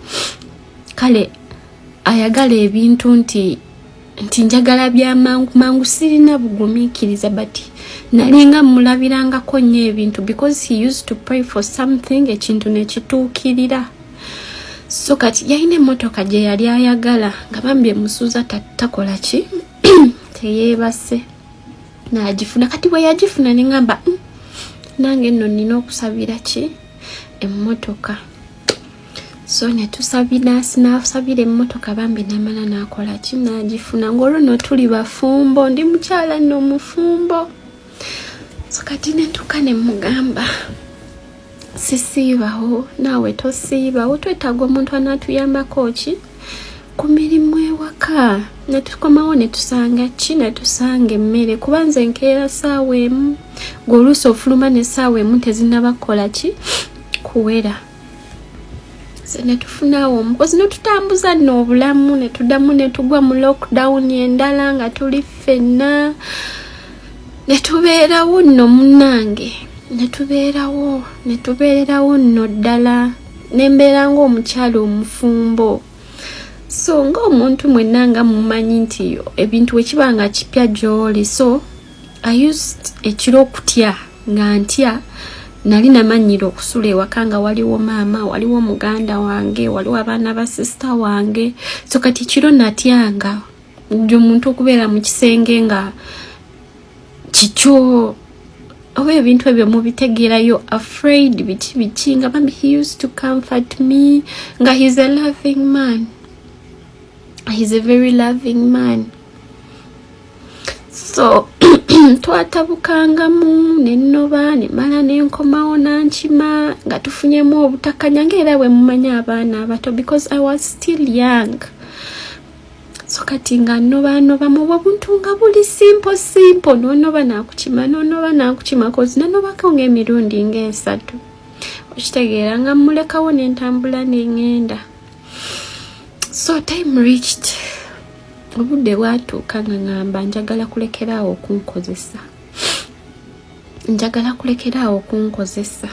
kale ayagala ebintu nti njagala byamangu mangu, sirina bugumiikiriza, but nalinga mulabirangako nnyo ebintu because he used to pray for something, ekintu nekituukirira. So kati yalina emmotoka gye yali ayagala, nga bambi emusuuza takola ki, teyeebase, n'agifuna. Kati bwe yagifuna neŋŋamba, nange nno nina okusabira ki, emmotoka." So netusabira, nasabira emmotoka bambi, namala nakola ki, nagifuna. Ngaolwo no tuli bafumbo, ndi mukyala nno omufumbo. So kati netuka nemugamba, "Sisiibawo, naawe tosiibawo, twetaaga omuntu anaatuyambako ki ku mirimu ewaka." Netukomawo netusanga ki, netusanga emmere, kuba nze nkeera saawa 1, gweoluusi ofuluma nesaawa 1 tezinaba kukola ki, kuwera. So netufunawo omukozi, netutambuza nno obulamu, netuddamu netugwa mu lockdown endala nga tuli ffenna. Netubeerawo nno munnange, netubeerawo, netubeererawo nno ddala, nembeera ngaomukyala omufumbo. So ngaomuntu mwenna nga mumanyi nti ebintu wekiba nga kipya gy'oli, so I used ekiro okutya, nga ntya. Nali namanyira okusula ewaka nga waliwo maama, waliwo muganda wange, waliwo abaana ba sister wange. So kati kiro natyanga nti omuntu okubeera mu kisenge nga kikyo oba ebintu ebyo mubitegeerayo, afraid, biki biki. Nga bambi he used to comfort me, nga he's a loving man, he's a very loving man. So twatabukangamu, nenoba, nemala nenkomawo nankima, nga tufunyemu obutakanya, ngaera bwe mumanyi abaana abato, because I was still young. So kati nga nobanoba mu buntu nga buli simple simple, nonoba nakukima, nonoba nakukima, 'cause nanobako ngaemirundi ngaesatu, okitegeera, nga mulekawo nentambula neŋŋenda. So time reached, obudde bwatuuka nga ŋŋamba, "Njagala kulekeraawo okunkozesa, njagala kulekeraawo okunkozesa."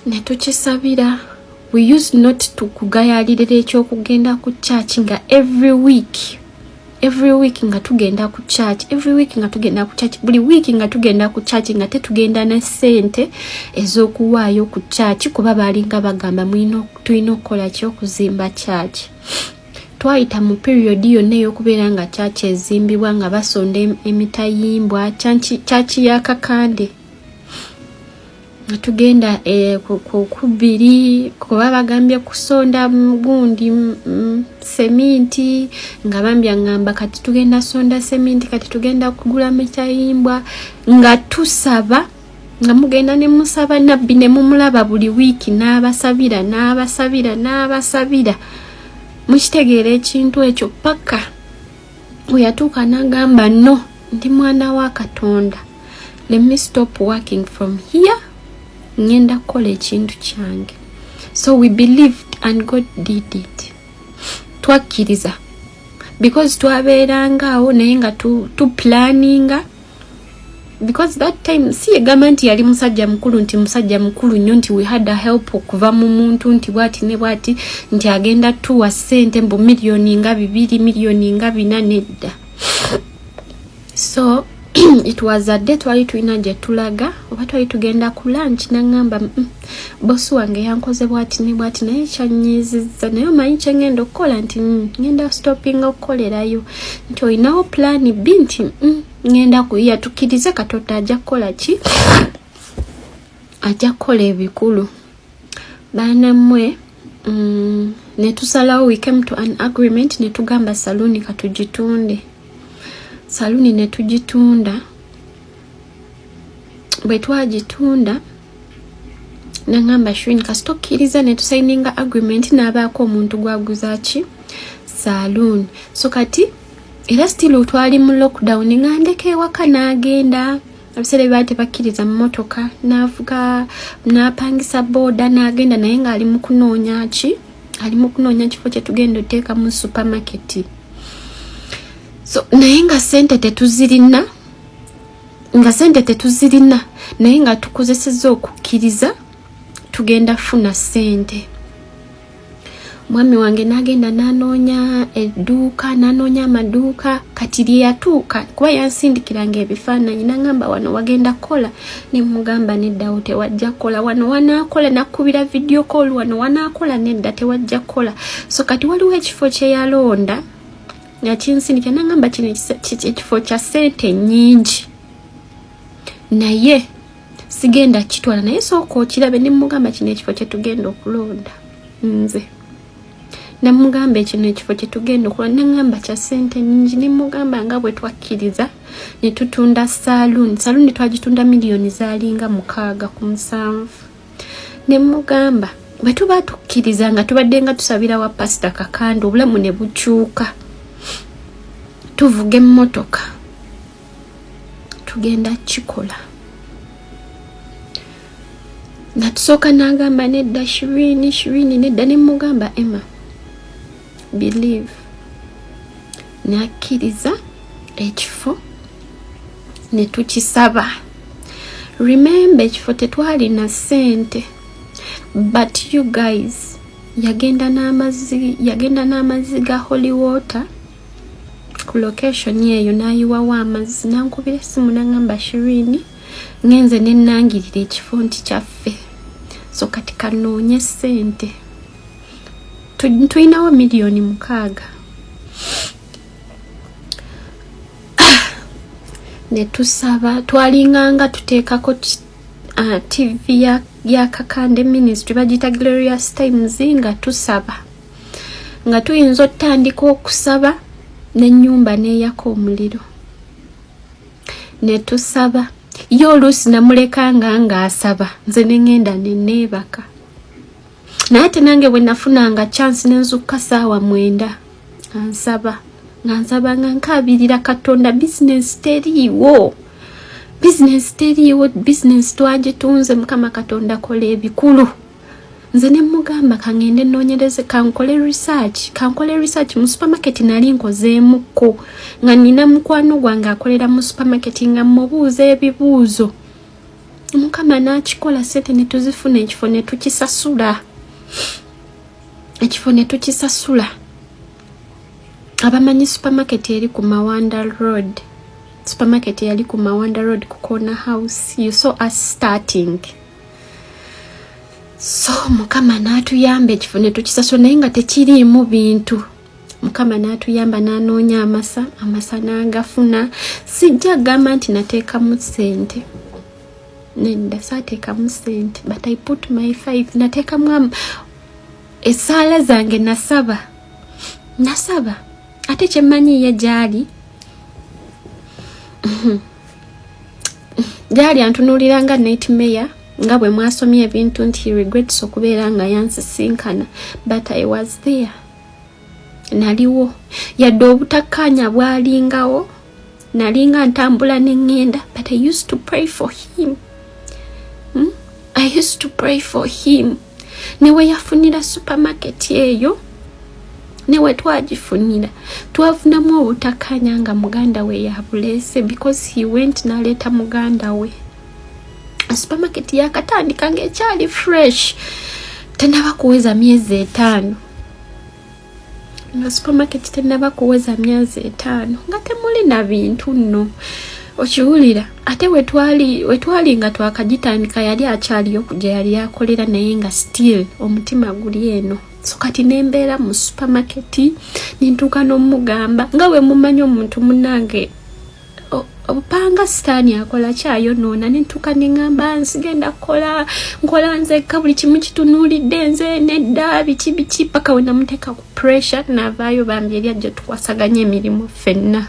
Ne tukisabira. We used not to kugayalirira ekyokugenda ku church, nga every week, every week nga tugenda ku church, every week nga tugenda ku church, buli week nga tugenda ku church, nga tetugenda na ssente ez'okuwaayo ku church, kuba baalinga bagamba tulina okukola ki, okuzimba church. Twayita mu period yonna ey'okubeera nga church ezimbibwa, nga basonda emitayimbwa, church ya Kakande, nga tugenda ku bbiri, kuba bagambye kusonda gundi, seminti, nga bambi aŋŋamba, "Kati tugenda sonda seminti, kati tugenda kugula mitayimbwa." Nga tusaba, nga mugenda ne musaba nabbi, ne mumulaba buli wiiki n'abasabira, n'abasabira, n'abasabira. Mukitegeera ekintu ekyo, paka we yatuuka n'agamba, "No, ndi mwana wa Katonda, let me stop working from here, ngenda kukola ekintu kyange." So we believed and God did it. Twakkiriza because twabeerangaawo naye nga tuplaninga because that time si yegamba nti yali musajja mukulu, nti musajja mukulu nnyo, nti we had a help okuva mu muntu nti bwati ne bwati, nti agenda tuwa ssente mbu miliyoni nga 2, miliyoni nga 4, nedda. So It was a day twali tulina gye tulaga oba twali tugenda ku lunch, naŋŋamba, bosi wange yankoze bwati ne bwati, naye kyanyiizizza, naye omanyi kyengenda okukola?" Nti, "Ngenda stoppinga okukolerayo." Nti, "Olinawo plan B?" Nti, "Ngenda kuyiya, tukkirize Katonda ajja kukola ki, ajja kukola ebikulu." Baana mmwe, ne tusalawo, we came to an agreement, ne tugamba saluuni katugitunde. Saluuni ne tugitunda. Bwe twagitunda, naŋŋamba, "Shirin, kasita okkiriza ne tusayininga agreement n'abaako omuntu gwaguza ki saluuni." So kati era still twali mu lockdown, nga ndeka ewaka n'agenda. Ebiseera ebibaali tebakkiriza mu motoka, n'avuga, n'apangisa booda n'agenda, naye ng'ali mu kunoonya ki, ali mu kunoonya kifo kye tugenda oteekamu supermarket. So naye nga sente tetuzirina, nga sente tetuzirina, naye nga tukozesezza okukkiriza tugenda funa sente. Mwami wange n'agenda n'anoonya edduuka, n'anoonya amaduuka. Kati lye yatuuka, kuba yansindikiranga ebifaananyi, n'aŋŋamba, "Wano wagenda kukola?" Ne mugamba, "Neddawo, tewajja kukola. Wano wanaakola?" Nakkubira video call, "Wano wanaakola?" "Nedda, tewajja kukola." So kati waliwo ekifo kye yalonda, yakinsindikira, n'aŋŋamba, "Kino ekifo kya ssente nnyingi, naye sigenda kitwala, naye sooka okirabe." Ne mugamba, "Kino ekifo kye tugenda okulonda?" Nze namugamba, "Ekino ekifo kyetugenda okulonda?" Naŋŋamba, "Kya ssente nnyingi." Ne mugamba nga bwe twakkiriza ne tutunda saaluuni. Saaluuni twagitunda miliyoni zaalinga 67. Ne mugamba, bwe tuba tukkiriza nga tubadde nga tusabira wa Pasita Kakande, obulamu ne bukyuka, tuvuga emmotoka, tugenda kikola. Natusooka n'agamba, "Nedda Shirini, Shirini, nedda." Ne mugamba, "Emma, believe." Nakkiriza ekifo ne tukisaba. Remember, ekifo tetwalina ssente, but you guys, yagenda n'amazzi, yagenda n'amazzi ga holy water ku location eyo, n'ayiwawo amazzi, nankubira essimu, n'aŋŋamba, "Shirini, ngenze nenangirira ekifo nti kyaffe, so kati kanoonye ssente." Tulinawo miliyoni 6. Ne tusaba. Twalinganga tuteekako TV ya Kakande Ministry, bagiyita Glorious Times, nga tusaba, nga tuyinza otutandika okusaba n'ennyumba neeyaka omuliro. Ne tusaba. Ye oluusi namulekanga ng'asaba, nze neŋŋenda neneebaka. Naye ate nange bwe nafunanga chance, nenzukka saawa 9, nga nsaba, nga nsaba, nga nkaabirira Katonda. Bizinesi teriiwo, bizinesi teriiwo, bizinesi twagitunze. Mukama Katonda, kola ebikulu. Nze ne mugamba, "Kaŋŋende nnoonyereze, kankole research, kankole research mu supermarket." Nali nkozeemukko nga nina mukwano gwange akolera mu supermarket, nga mubuuza ebibuuzo. Mukama n'akikola, sente ne tuzifuna, ekifo ne tukisasula, ekifo ne tukisasula. Abamanyi supermarket eri ku Mawanda Road, supermarket yali ku Mawanda Road ku corner house. You saw us starting. So Mukama n'atuyamba, ekifo ne tukisasula, naye nga tekiriimu bintu. Mukama n'atuyamba, n'anoonya amasa, amasa n'agafuna. Sijja gamba nti nateekamu ssente, nedda, saateekamu ssente, but I put my five, nateekamu essaala zange, nasaba, nasaba. Ate kyemmanyi, ye gyali gyali antunuulira nga nightmare, nga bwe mwasomye ebintu nti regrets okubeera nga yansisinkana, but I was there, naliwo. Yadde obutakkaanya bwalingawo, nalinga ntambula neŋŋenda, but I used to pray for him, I used to pray for him. Newe yafunira supermarket eyo, newe twagifunira, twafunamu obutakkaanya nga muganda we yabuleese, because he went n'aleeta muganda we. Supermarket yakatandika ngaekyali fresh, tenaba kuweza myezi 5, nga supermarket tenaba kuweza myezi 5, nga temuli na bintu nno. Okiwulira? Ate wetwali nga twakagitandika, yali akyaliyo gye yali akolera, naye nga still omutima guli eno. So kati nembeera mu supermarket, nintuuka n'omugamba nga bwe mumanyi omuntu munange obupanga, sitaani akola kyayonoona. Nentuuka neŋŋamba, nsigenda kukola, nkola nzekka, buli kimu kitunuulidde nze, nedda, biki biki, paka we namuteeka ku pressure, navaayo bambi eri ajja tukwasaganya emirimu ffenna.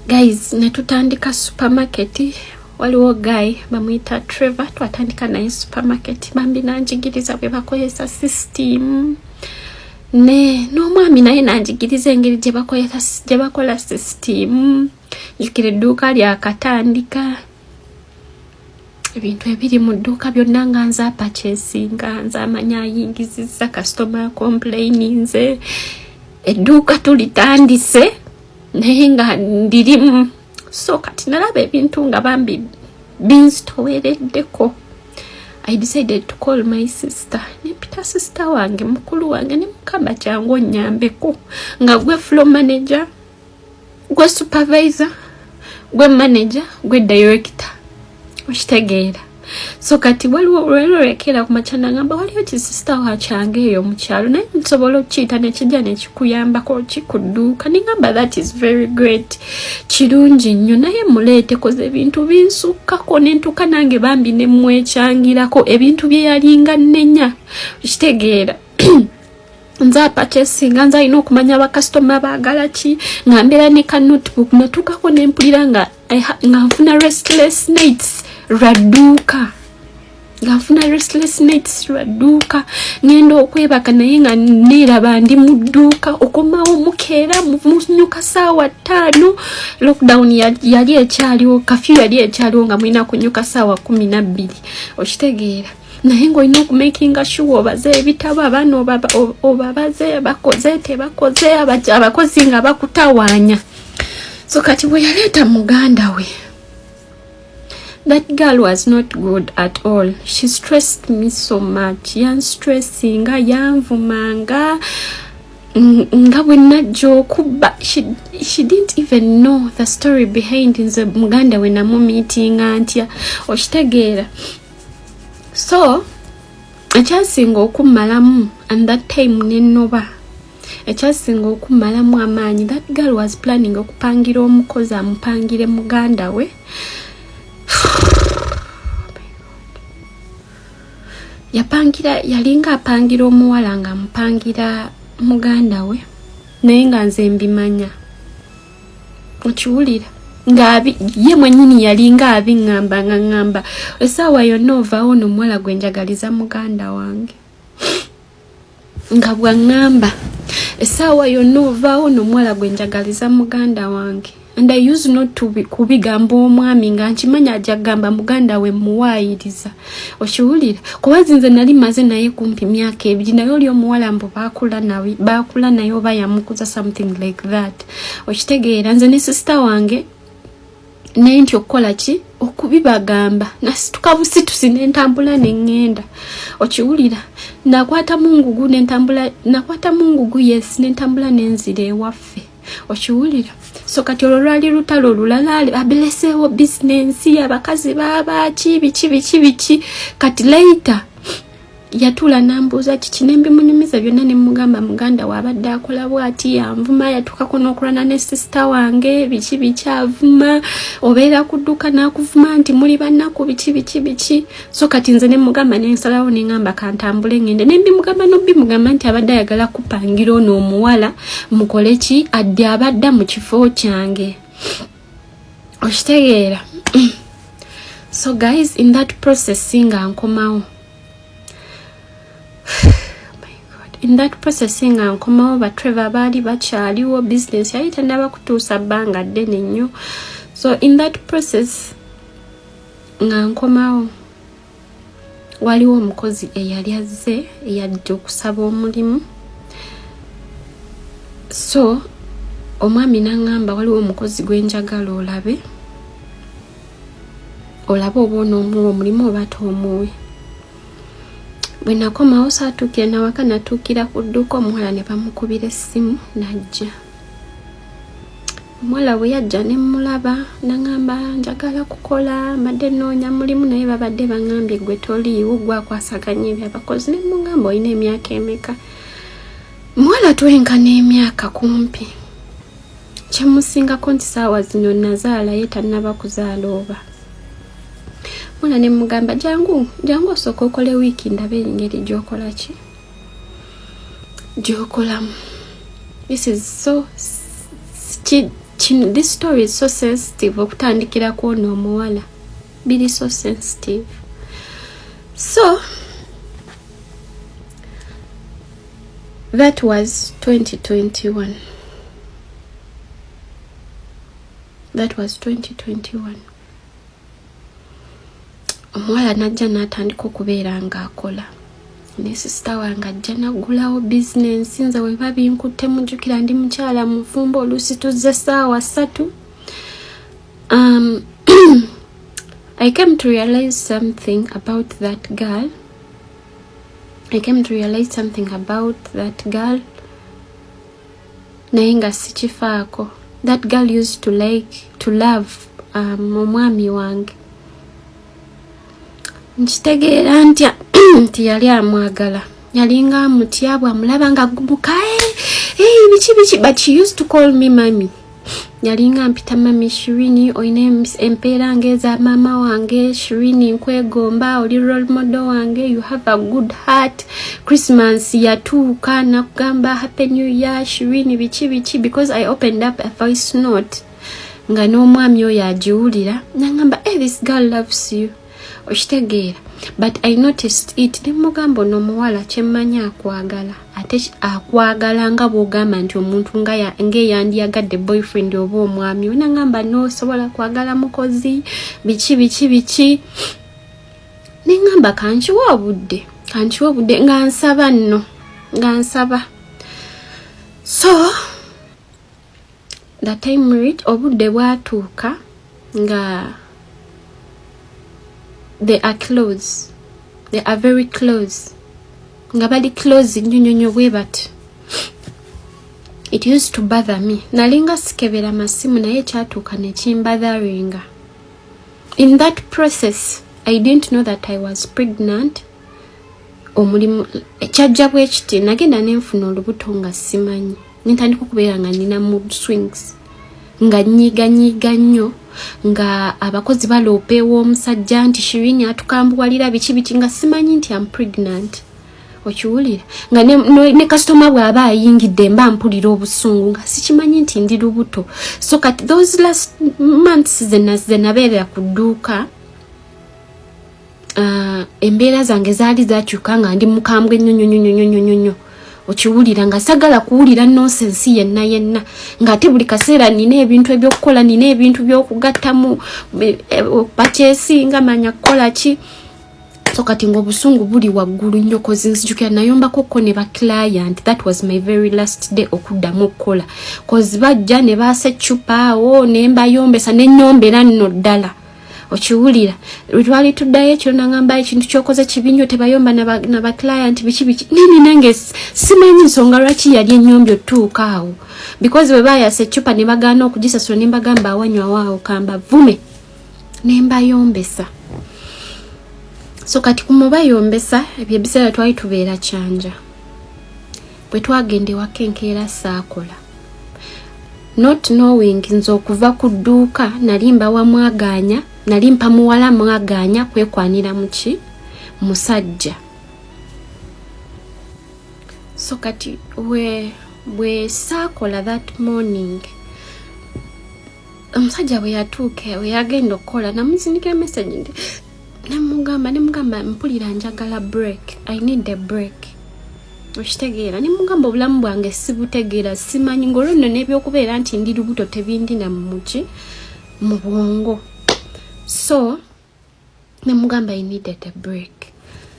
Guys, netutandika supermarket. Waliwo guy bamuyita Trevor, twatandika naye supermarket. Bambi nanjigiriza bwe bakozesa system, ne n'omwami naye nanjigiriza engeri gye bakola system. Njukira edduuka lyakatandika, ebintu ebiri mu dduuka byonna nga nze apurchasinga, nze amanya ayingizizza, customer complaininze, edduuka tulitandise naye nga ndirimu. So kati nalaba ebintu nga bambi binzitowereddeko. I decided to call my sister. Nempita sister wange, mukulu wange, nemukamba, "Kyangu onyambeko nga gwe floor manager, gwe supervisor, gwe manager, gwe director." Okitegeera? So kati waliwo lwelolekera ku makya, nagamba, "Waliyo kisisita wakyange eyo mukyalo, naye nsobola okukiyita nekijja nekikuyambako kikudduuka." Nengamba, "That is very great, kirungi nnyo, naye muleete koze ebintu binsukkako." Nentuuka nange bambi nemwekyangirako ebintu bye yalinga nnenya. Okitegeera? Nze apurchasinga, nze alina okumanya abakasitoma baagala ki, nga mbeera ne ka notebook. Natuukako nempulira nga nfuna restless nights lwadduuka, nga nfuna restless nights lwadduuka. Ngenda okwebaka naye nga neeraba ndi mu dduuka. Okomawo mukeera, munyuka saawa 5. Lockdown yali ekyaliwo, curfew yali ekyaliwo, nga mulina kunyuka saawa 12. Okitegeera? Naye ngaolina okumakinga sure obaze ebitabo, abaana obabaze, bakoze tebakoze, abakozi nga bakutawaanya. So kati bwe yaleeta muganda we, that girl was not good at all. She stressed me so much, yanstressinga, yanvumanga nga bwe najja okubba. She didn't even know the story behind nze muganda we namumeetinga ntya. Okitegeera? So ekyasinga okummalamu, and that time nenoba, ekyasinga okummalamu amaanyi, that girl was planning okupangira omukozi, amupangire muganda we. Oh my God. Yapangira, yalinga apangira omuwala nga amupangira muganda we, naye nga nze mbimanya. Okiwulira? Ngaabi ye mwennyini yalinga abiŋŋamba, nga ŋŋamba, "Essaawa yonna ovaawo n'omuwala gwe njagaliza muganda wange." Nga bwaŋŋamba, "Essaawa yonna ovaawo n'omuwala gwe njagaliza muganda wange." And I use not to kubigamba omwami, nga nkimanya ajja kugamba muganda we muwaayiriza. Okiwulira? Kuba nze nali maze naye kumpi myaka 2, naye oli omuwala mbu baakula naye oba yamukuza, something like that. Okitegeera? Nze ne sister wange naye nti okukola ki, okubibagamba, nasituka busitusi nentambula neŋŋenda. Okiwulira? Nakwata mungugu nentambula, nakwata mungugu, yes, nentambula nenzira ewaffe. Okiwulira? So kati olwo lwali lutalo olulala, abileseewo bizinensi, abakazi babaaki, biki biki biki. Kati later yatuula nambuuza kiki, nembimunyumiza byonna, nemugamba muganda waabadde akola bwati, yanvuma, yatuukako n'okulwana ne sister wange, biki biki, avuma, obeera ku dduuka n'akuvuma nti muli bannaku, biki biki biki. So kati nze nemugamba, nensalawo neŋŋamba kantambule ŋŋende, nembimugamba nobimugamba nti abadde ayagala kupangira ono omuwala, mukole ki, adde abadda mu kifo kyange. Okitegeera? So guys, in that process nga nkomawo, in that process nga nkomawo, batrevor baali bakyaliwo, business yali tennaba kutuusa bbanga ddene nnyo. So in that process nga nkomawo, waliwo omukozi eyali azze, eyajja okusaba omulimu. So omwami naŋŋamba, "Waliwo omukozi gwe njagala olabe, olabe oba onoomuwa omulimu oba toomuwe." Bwe nakomawo, saatuukira nawaka, natuukira ku dduuka, omuwala ne bamukubira essimu najja. Omuwala bwe yajja ne mmulaba nangamba njagala kukola, mbadde nnoonya mulimu naye babadde baŋambye gwe toliiwo, gwe akwasaganya ebyabakozi. Ne mmugamba olina emyaka emeka? Muwala twenkana emyaka kumpi, kyemusingako nti saawa zino nazaala, ye tannaba kuzaala oba mwana. Ne mugamba jangu, jangu osooka okole wiiki ndabe engeri gyokola ki gyokolamu. This is so this story is so sensitive. Okutandikira kwona omuwala biri so sensitive. So that was 2021, that was 2021. Omuwala najja n'atandika okubeera ng'akola ne sister wange, ajja naggulawo bizinensi. Nze we babinkutte, mujjukira ndi mukyala mufumbo, oluusi tuzze 3:00. I came to realize something about that girl. I came to realize something about that girl, naye nga sikifaako. That girl used to like to love omwami wange. Nkitegeera ntya nti yali amwagala? Yalinga amutya, bwamulaba nga gumuka, hey, biki biki, but she used to call me mummy. Yalinga mpita mummy. "Shirini, olina empeera ngaeza maama wange. Shirini, nkwegomba, oli role model wange, you have a good heart." Christmas yatuuka nakugamba, "Happy New Year, Shirini," biki biki, because I opened up a voice note nga n'omwami oyo agiwulira, nagamba, "Hey, this girl loves you." Okitegeera? But I noticed it. Nemugamba ono omuwala kyemmanyi akwagala, ate akwagala nga bwogamba nti omuntu ngaeyandiyagadde boyfriend oba omwami we. Nagamba nosobola kwagala mukozi, biki biki biki. Neŋŋamba kankiwa obudde, kankiwa obudde, nga nsaba nno, nga nsaba. So the time reach, obudde bwatuuka nga they are close, they are very close, nga bali close nnyo nnyo nnyo bwe bati. It used to bother me. Nalinga sikebera masimu, naye kyatuuka nekimbotheringa. In that process I didn't know that I was pregnant. Omulimu kyajja bwe kiti, nagenda nenfuna olubuto nga simanyi, nentandika okubeera nga nina mood swings, nga nyiiganyiiga nnyo, nga abakozi baloopa ew'omusajja nti Shirini atukambuwalira, biki biki, nga simanyi nti am pregnant. Okiwulira? Nga ne kasitoma bw'aba ayingidde mba mpulira obusungu, nga sikimanyi nti ndi lubuto. So kati those last months zenabeerera ku dduuka, embeera zange zaali zakyuka, nga ndi mukambwe nnyo nnyo nnyo nnyo nnyo nnyo. Okiwulira? Nga sagala kuwulira nonsense yenna yenna, ng'ate buli kaseera nina ebintu ebyokukola, nina ebintu by'okugattamu, bakyesinga manya kukola ki. So kati ngaobusungu buli waggulu nnyo, 'cause nzijukira nayombako ko ne baclient. That was my very last day okuddamu okukola, 'cause bajja ne baasa eccupa awo ne mbayombesa, nenyombera nno ddala. Okiwulira? Lwetwali tuddayo ekiro, nagamba ekintu kyokoze kibi nnyo, tebayomba nabaclient, biki biki. Nini nange simanyi nsonga lwaki yali ennyombi otuuka awo, because bwe bayasa eccupa ne bagaana okugisasula, ne mbagamba awanywawo awo kambavume, ne mbayombesa. So kati kumubayombesa ebyo ebiseera twali tubeera Kyanja. Bwe twagenda ewaka enkeera saakola, not knowing nze okuva ku dduuka nali mbawa mwaganya, nali mpa muwala mwaganya kwekwanira muki musajja. So kati we bwe saakola that morning, omusajja bwe yatuuka, we yagenda okukola, namusindikira message nti nemugamba mpulira njagala break, I need a break. Okitegeera? Nemugamba obulamu bwange sibutegeera, simanyi, ngaolwo nno n'ebyokubeera nti ndi lubuto tebindina muki mu bwongo. So nemugamba I needed a break.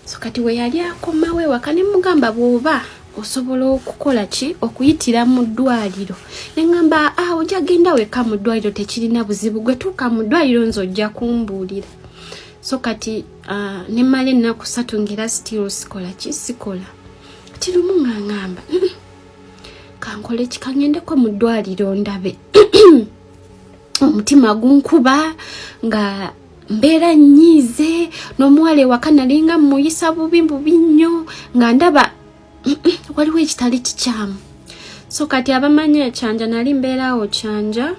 So kati we yali akomawo ewaka, nemugamba bw'oba osobola okukola ki okuyitira mu ddwaliro, neŋŋamba ah, ojja genda wekka mu ddwaliro, tekirina buzibu, gwe tuuka mu ddwaliro nze ojja kumbuulira. So kati nemala ennaku 3 ngera still sikola ki, sikola. Kati lumu nga ŋŋamba, Kankole ki? Kangendeko mu ddwaliro ndabe. Omutima gunkuba nga mbeera nnyiize n'omuwala ewaka, nalinga muyisa bubi bubi nnyo, nga ndaba waliwo ekitali kikyamu. So kati abamanyi ekyanja, nali mbeeraawo Kyanja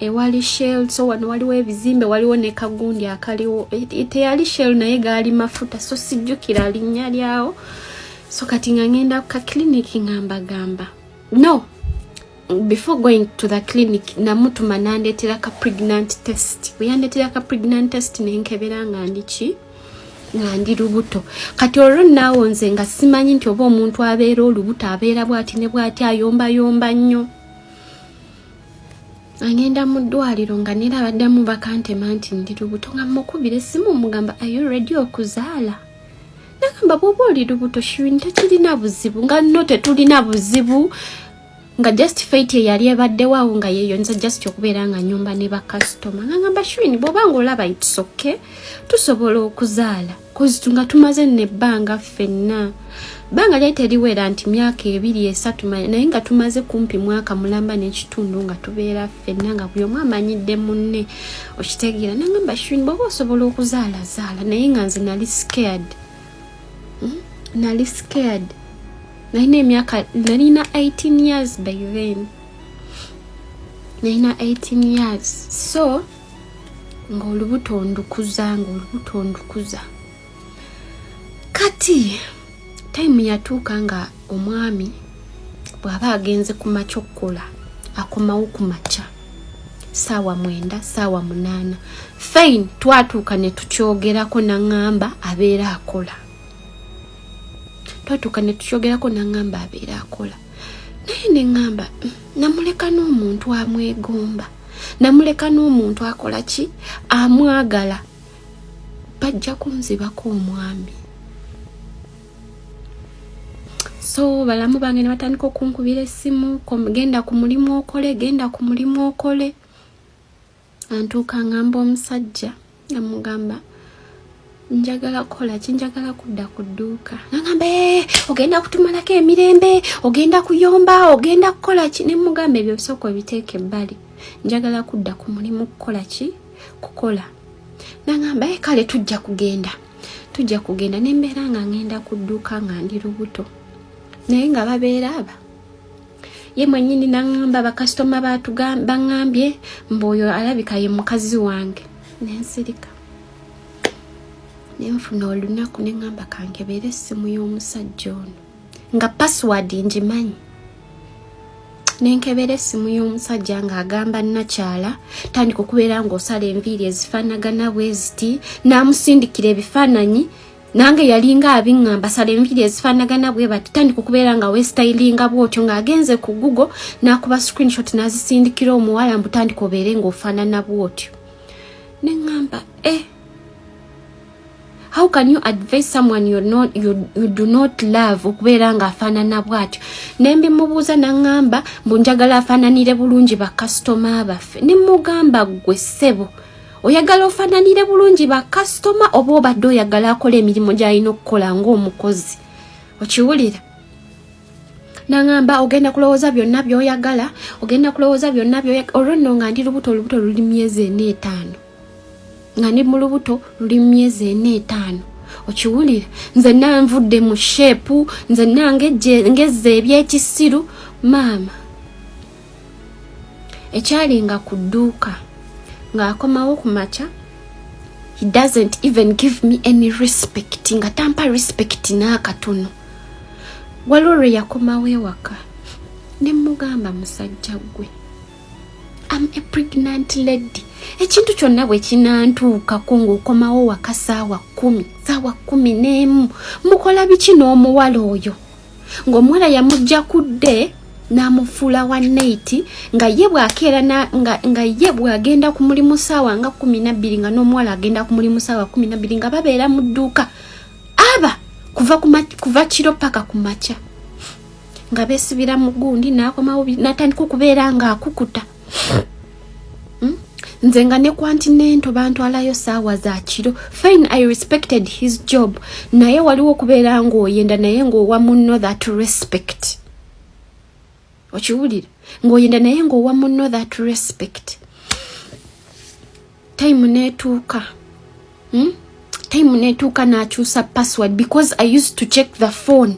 ewali Shell. So wano waliwo ebizimbe, waliwo ne kagundi akaliwo. Teyali Shell, naye gaali mafuta, so sijjukira linnya lyawo. So kati nga ngenda ku ka clinic, nga mbagamba no, before going to the clinic, namutuma nandeetera ka pregnant test. Bwe yandeetera ka pregnant test, nenkebera nga ndi ki? Nga ndi lubuto. Kati olwo naawo nze nga simanyi nti oba omuntu abeera olubuto abeera bwati ne bwati, ayombayomba nnyo. Agenda mu ddwaliro nga neera abaddamu bakantema nti ndi lubuto, nga mukubira essimu, mugamba, "Are you ready okuzaala?" Nagamba, "Bw'oba oli lubuto, Shirin, tekirina buzibu." Nga no, tetulina buzibu, nga just fight eyali ebaddewo awo nga yeyonza just okubeera nga nyumba ne bakasitoma. Nga ngamba, "Shirin, bw'oba nga olaba it's okay, tusobola okuzaala," 'cause nga tumaze nno ebbanga ffenna, bbanga lyali teriwera nti myaka 2, 3, naye nga tumaze kumpi mwaka mulamba n'ekitundu nga tubeera ffenna, nga buli omu amanyidde munne, okitegeera? Nagamba, "Shirin, bw'oba osobola okuzaala, zaala." Naye nga nze nali scared. Nali scared. Nalina emyaka, nalina 18 years by then, nalina 18 years. So ng'olubuto ndukuza, ng'olubuto ndukuza. Kati time yatuuka nga omwami bw'aba agenze ku makya okukola, akomawo ku makya saawa 9, saawa 8. Fine, twatuuka ne tukyogerako, naŋŋamba abeera akola. Twatuuka ne tukyogerako, naŋŋamba abeera akola, naye neŋŋamba, namuleka n'omuntu amwegomba, namuleka n'omuntu akola ki, amwagala, bajja kunzibako omwami." So balamu bange ne batandika okunkubira essimu, "Genda ku mulimu okole, genda ku mulimu okole." Antuuka ngamba omusajja, nga mugamba, "Njagala kukola ki? Njagala kudda ku dduuka." Nagamba, "Eh, ogenda kutumalako emirembe, ogenda kuyomba, ogenda kukola ki?" Ne mugamba, "Ebyo bisooka obiteeka ebbali, njagala kudda ku mulimu kukola ki? Kukola." Nagamba, "E kale, tujja kugenda, tujja kugenda." Nembeera nga ngenda ku dduuka nga ndi lubuto, naye nga babeera aba ye mwennyini naŋŋamba, "Bakasitoma baŋŋambye mbu oyo alabika ye mukazi wange." Nensirika, nenfuna olunaku neŋŋamba, "Kankebeera essimu y'omusajja ono," nga password ngimanyi. Nenkebera essimu y'omusajja ng'agamba nakyala, "Tandika okubeera ng'osala enviiri ezifaanagana bwe ziti." N'amusindikira ebifaananyi, nange yalinga abiŋŋamba, "Sala enviiri ezifaanagana bwe bati, tandika okubeera nga westylinga bwotyo." Ng'agenze ku Google n'akuba screenshot n'azisindikira omuwala mbu, "Tandika obeere ng'ofaanana bwotyo." Neŋŋamba, "Eh, how can you advise someone you do not love okubeera ng'afaanana bw'atyo?" Nembimubuuza, naŋŋamba mbu, "Njagala afaananire bulungi bakasitoma baffe." Ne mugamba, "Ggwe ssebo, oyagala ofaananire bulungi bakasitoma oba obadde oyagala akola emirimu gy'alina okukola ng'omukozi?" Okiwulira? Naŋŋamba, "Ogenda kulowooza byonna by'oyagala, ogenda kulowooza byonna by'oyagala." Olwo nno nga ndi lubuto, olubuto luli myezi 4, 5, nga ndi mu lubuto luli myezi 4, 5, okiwulira? Nze nanvudde mu shape, nze nangezza ebyekisiru. Maama ekyalinga ku dduuka ng'akomawo ku makya, he doesn't even give me any respect, nga tampa respect n'akatono. Waliwo lwe yakomawo ewaka ne mugamba, "Musajja ggwe, am a pregnant lady. Ekintu kyonna bwe kinantuukako ng'okomawo waka saawa 10, saawa 11, mukola biki n'omuwala oyo?" Ng'omuwala yamugja ku dde n'amufuula wa night, nga ye bw'akeera nga ye bw'agenda ku mulimu saawa nga 12, nga n'omuwala agenda ku mulimu saawa 12, nga babeera mu dduuka aba kuva kiro paka ku makya, nga beesibira mu gundi. N'akomawo n'atandika okubeera ng'akukuta. Nze nga ne Continental bantwalayo saawa za kiro. Fine, I respected his job, naye waliwo okubeera ng'oyenda naye ng'owa munno that respect. Okiwulira ng'oyenda naye ng'owa munno that respect. Time neetuuka, Time neetuuka n'akyusa password, because I used to check the phone.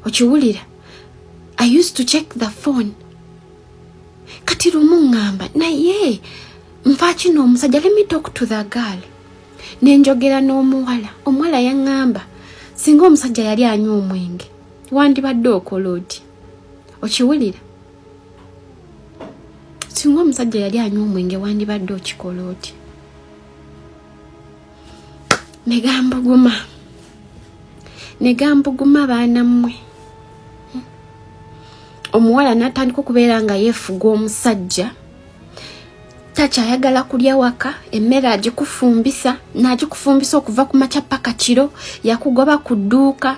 Okiwulira? I used to check the phone. Kati lumu ŋŋamba, naye nfa kino omusajja, let me talk to the girl. Nenjogera n'omuwala. Omuwala yaŋŋamba, singa omusajja yali anywa omwenge, wandibadde okola oti? Okiwulira? Singa omusajja yali anywa omwenge, wandibadde okikola oti? Negambuguma, negambuguma, baana mmwe. Omuwala n'atandika okubeera nga yeefuga omusajja, takyayagala kulya waka, emmere agikufumbisa n'agikufumbisa okuva ku makya paka kiro, yakugoba ku dduuka.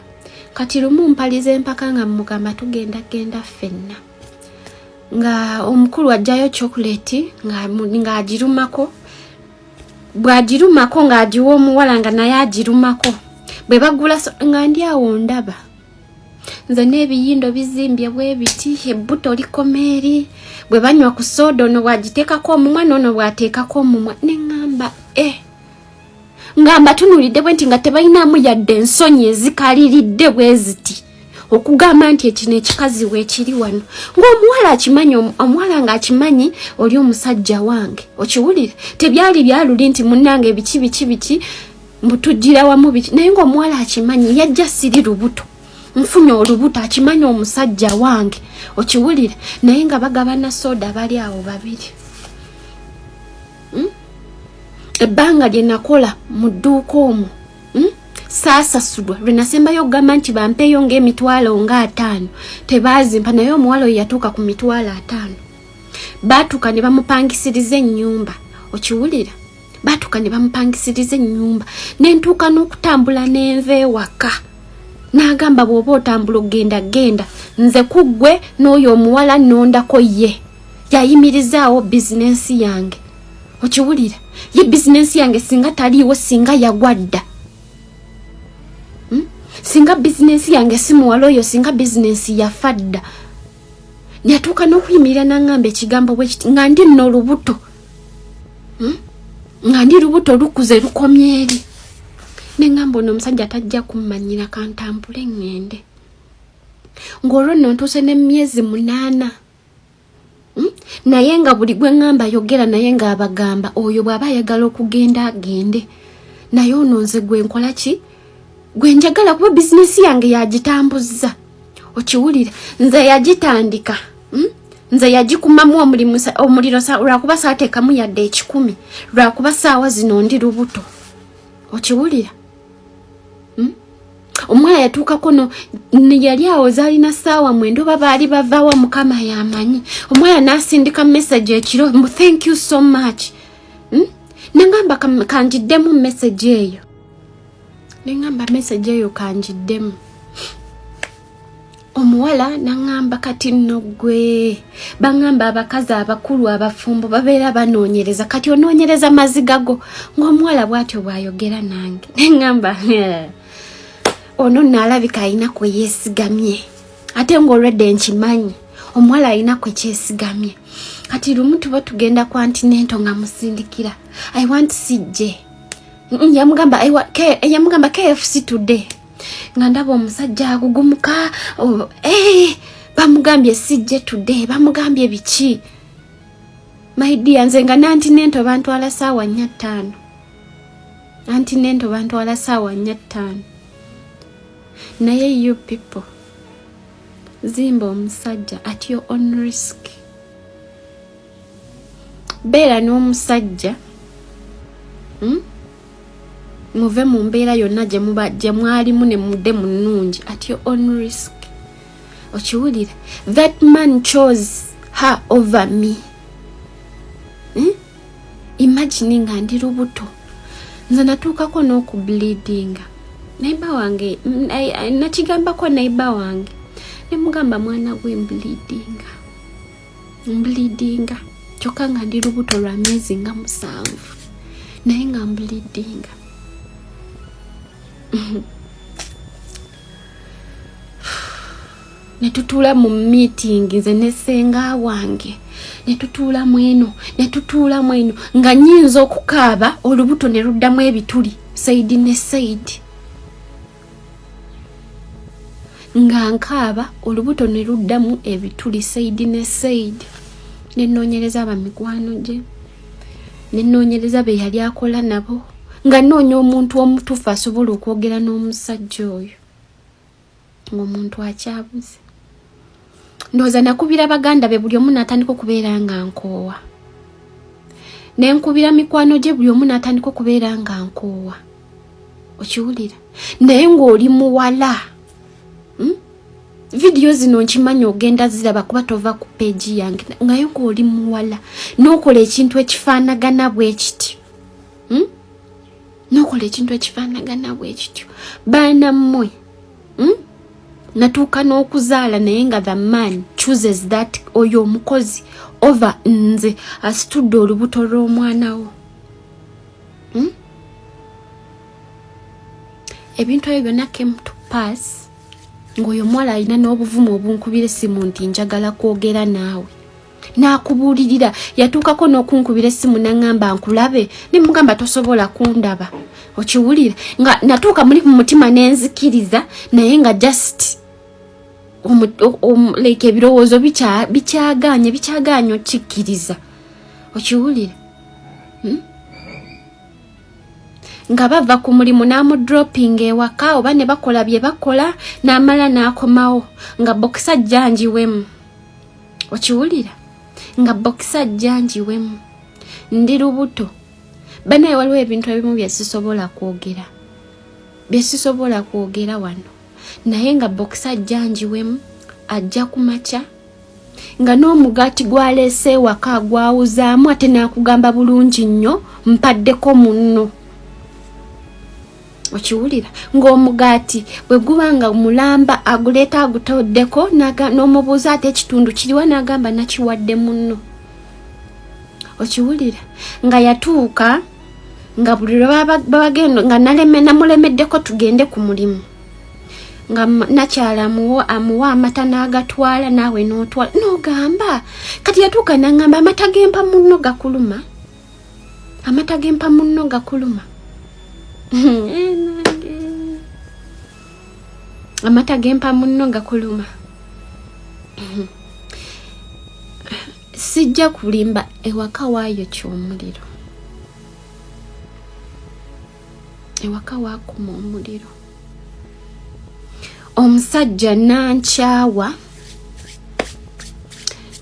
Kati lumu mpaliza empaka nga mugamba tugenda genda ffenna, nga omukulu ajjayo chocolate ng'agirumako, bw'agirumako ng'agiwa omuwala, nga naye agirumako. Bwe bagula nga ndi awo ndaba nze n'ebiyindo bizimbye bwe biti, ebbuto likoma eri. Bwe banywa ku sooda, ono bw'agiteekako omumwa n'ono bw'ateekako omumwa, ne ŋŋamba e nga mbatunuulidde bwe nti nga tebalinamu yadde ensonyi ezikaliridde bwe ziti okugamba nti ekino ekikazi weekiri wano, ng'omuwala akimanyi, omuwala ng'akimanyi oli omusajja wange. Okiwulira? Tebyali byaluli nti munnange biki biki biki, mbutugira wamu biki, naye ng'omuwala akimanyi yajja siri lubuto, nfunye olubuto, akimanyi omusajja wange. Okiwulira? Naye nga bagabana soda, bali awo babiri. Ebbanga lye nakola mu dduuka omwo, Saasasulwa. Lwe nasembayo okugamba nti bampeeyo ng'emitwalo nga 50, tebaazimpa. Naye omuwala oyo yatuuka ku 50,000. Baatuuka ne bamupangisiriza ennyumba. Okiwulira? Baatuuka ne bamupangisiriza ennyumba. Nentuuka n'okutambula n'enva ewaka, n'agamba, bw'oba otambula okugenda, genda, nze ku ggwe n'oyo omuwala nnondako. Ye yayimirizaawo bizinensi yange. Okiwulira? Ye bizinensi yange singa taliiwo, singa yagwa dda. Singa bizinensi yange si muwala oyo, singa bizinensi yafa dda. Yatuuka n'okuyimirira n'aŋŋamba ekigambo bwe kiti, nga ndi nno olubuto, Nga ndi lubuto lukuze lukomye eri, neŋŋamba ono omusajja tajja kummanyira, kantambule ŋŋende. Ng'olwo nno ntuuse n'emyezi 8. Naye nga buli gwe ŋŋamba yogera naye ng'abagamba oyo bw'aba ayagala okugenda agende, naye ono nze gwe nkola ki, gwe njagala, kuba bizinesi yange yagitambuzza. Okiwulira? Nze yagitandika, Nze yagikumamu omuliro, lwakuba saateekamu yadde 100, lwakuba saawa zino ndi lubuto. Okiwulira? Omuwala yatuukako no yali awo zaalina saawa 9 oba baali bavaawa, Mukama yamanyi. Omuwala n'asindika message ekiro mbu thank you so much, Nengamba kanjiddemu message eyo, neŋŋamba message eyo kanjiddemu. Omuwala naŋŋamba, kati nno gwe baŋŋamba abakazi abakulu abafumbo babeera banoonyereza, kati onoonyereza maziga go. Ng'omuwala bw'atyo bw'ayogera nange, neŋŋamba ono nno alabika alina kwe yeesigamye, ate ng'olwedde nkimanyi omuwala alina kwe kyesigamye. Kati lumu tuba tugenda ku antenatal, nga musindikira, I want CJ. Yamugamba yamugamba KFC today. Nga ndaba omusajja agugumuka, oh, eh, bamugambye CJ today, bamugambye biki. My dear, nze nga n'antenatal bantwala saawa 4 5, antenatal bantwala saawa 4 5. Naye you people, zimba omusajja at your own risk. Beera n'omusajja, Muve mu mbeera yonna gye mwalimu ne mudde mu nnungi at your own risk. Okiwulira? That man chose her over me, Imagine nga ndi lubuto, nze natuukako n'okubleedinga. Neighbour wange nakigambako neighbour wange, nemugamba, mwana gwe mbleedinga, mbleedinga, kyokka nga ndi lubuto lwa myezi nga 7, naye nga mbleedinga. Ne tutuula mu meeting nze ne ssenga wange, ne tutuula mu eno, ne tutuula mu eno, nga nnyinza okukaaba olubuto ne luddamu ebituli side ne side, nga nkaaba olubuto ne luddamu ebituli side ne side. Ne nnoonyereza abamikwano gye, ne nnoonyereza be yali akola nabo, nga nnoonya omuntu omutuufu asobola okwogera n'omusajja oyo, ng'omuntu akyabuze. Ndowooza nakubira baganda be, buli omu n'atandika okubeera nga nkoowa. Ne nkubira mikwano gye, buli omu n'atandika okubeera nga nkoowa. Okiwulira? Naye ng'oli muwala, Vidiyo zino nkimanyi ogenda ziraba kuba tova ku page yange. Naye ng'oli muwala n'okola ekintu ekifaanagana bwe kiti, N'okola ekintu ekifaanagana bwe kityo, baana mmwe, Natuuka n'okuzaala, naye nga the man chooses that oyo omukozi over nze asitudde olubuto lw'omwana wo, Ebintu ebyo byonna came to pass ng'oyo omuwala alina n'obuvumu obunkubira essimu nti njagala kwogera naawe, n'akubuulirira. Yatuukako n'okunkubira essimu n'aŋŋamba nkulabe, ne mugamba tosobola kundaba. Okiwulira? Nga natuuka muli mu mutima n'enzikiriza, naye nga just like ebirowoozo bikyagaanye, bikyagaanye okikkiriza. Okiwulira, Nga bava ku mulimu n'amudropinga ewaka oba ne bakola bye bakola, n'amala n'akomawo nga boxer jjanjiwemu. Okiwulira? Nga boxer jjanjiwemu, ndi lubuto. Banaye, waliwo ebintu ebimu byesisobola kwogera, byesisobola kwogera wano, naye nga boxer jjanjiwemu, ajja ku makya nga n'omugaati gwaleese ewaka gwawuzaamu, ate n'akugamba bulungi nnyo, mpaddeko munno. Okiwulira? Ng'omugaati bwe guba nga mulamba, aguleeta agutoddeko, n'omubuuza ate ekitundu kiriwa, n'agamba nakiwadde munno. Okiwulira? Nga yatuuka nga buli lwe babagenda nga namulemeddeko tugende ku mulimu, nga nakyala amuwa amata n'agatwala, naawe n'otwala, n'ogamba kati yatuuka n'aŋŋamba amata gempa munno gakuluma, amata gempa munno gakuluma, amata gempa munno gakuluma. Sijja kulimba, ewaka waayokya omuliro, ewaka waakuma omuliro. Omusajja nankyawa,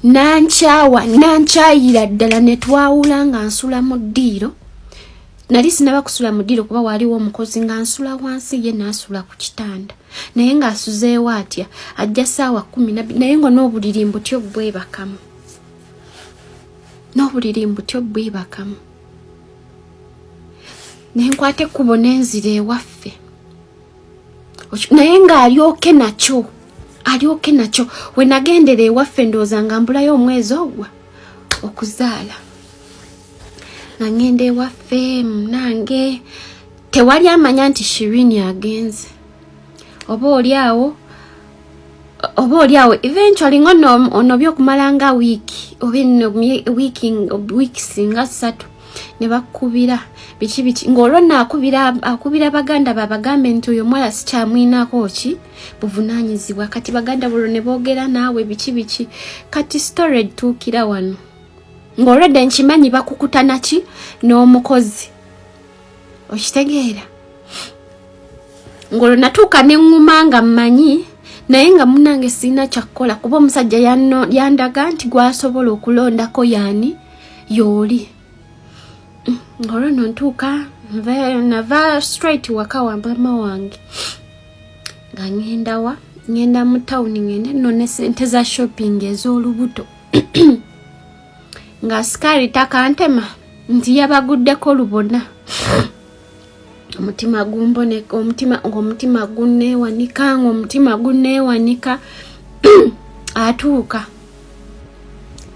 nankyawa, nankyayira ddala, ne twawula nga nsula mu ddiiro. Nali sinaba kusula mu ddiiro kuba waaliwo omukozi, nga nsula wansi, ye n'asula ku kitanda, naye ng'asuzeewo atya, ajja ssaawa 12, naye nga n'obuliri mbutyo bwebakamu, n'obuliri mbutyo bwebakamu. Nenkwata ekkubo nenzira ewaffe, naye ng'alyoke nakyo, alyoke nakyo. We nagendera ewaffe, ndowooza nga mbulayo omwezi ogwa okuzaala, nga ŋŋenda ewaffe munange, tewali amanya nti Shirini agenze. Oba oli awo, oba oli awo, eventually nga onobye okumala nga wiiki oba wiiki, weeks nga 3, ne bakubira biki biki, ng'olwo nno akubira baganda babagambe nti oyo omuwala sikyamwinako ki buvunaanyizibwa. Kati baganda bulwo ne boogera naawe biki biki. Kati story tuukira wano ng'olwedde nkimanyi bakukuta naki n'omukozi. Okitegeera? Ng'olwo natuuka ne ŋŋuma nga mmanyi, naye nga munange sirina kyakkola kuba omusajja yandaga nti gwasobola okulondako yaani yooli. Ng'olwo nno ntuuka, nava straight waka wa mama wange, nga ŋŋenda wa, ŋŋenda mu tawuni, ŋŋende nno ne sente za shopping ez'olubuto, nga sikaali takantema nti yabaguddeko lubona. Omutima gumboneka, omutima, ng'omutima gunneewanika, ng'omutima gunneewanika. Atuuka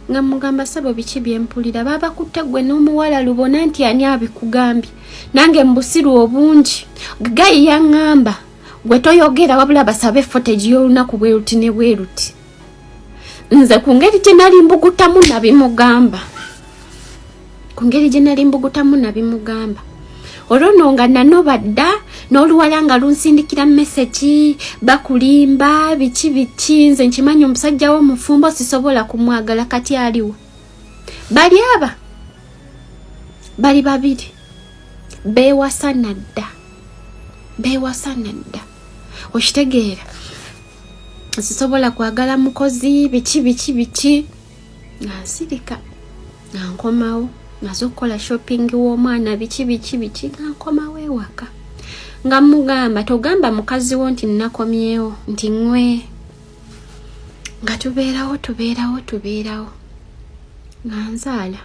nga mugamba, sabo, biki byempulira? Babakutte gwe n'omuwala lubona, nti ani abikugambye? Nange mu busiru obungi, guy yaŋŋamba Gwe toyogera wabula basabe footage y'olunaku bweruti ne bweruti. Nze ku ngeri gye nali mbugutamu nabimugamba, ku ngeri gye nali mbugutamu nabimugamba. Olwo nno nga nanoba dda n'oluwala nga lunsindikira mesegi, bakulimba biki biki, nze nkimanyi omusajja wo mufumbo, sisobola kumwagala. Kati aliwa? Bali aba bali babiri beewasa nadda, beewasa nadda, okitegeera? Sisobola kwagala mukozi biki biki biki. Nga nsirika, nga nkomawo, maze okukola shopping w'omwana biki biki biki, nga nkomawo ewaka nga mugamba, togamba mukazi wo nti nakomyewo, nti ŋwe. Nga tubeerawo, tubeerawo, tubeerawo, nga nzaala,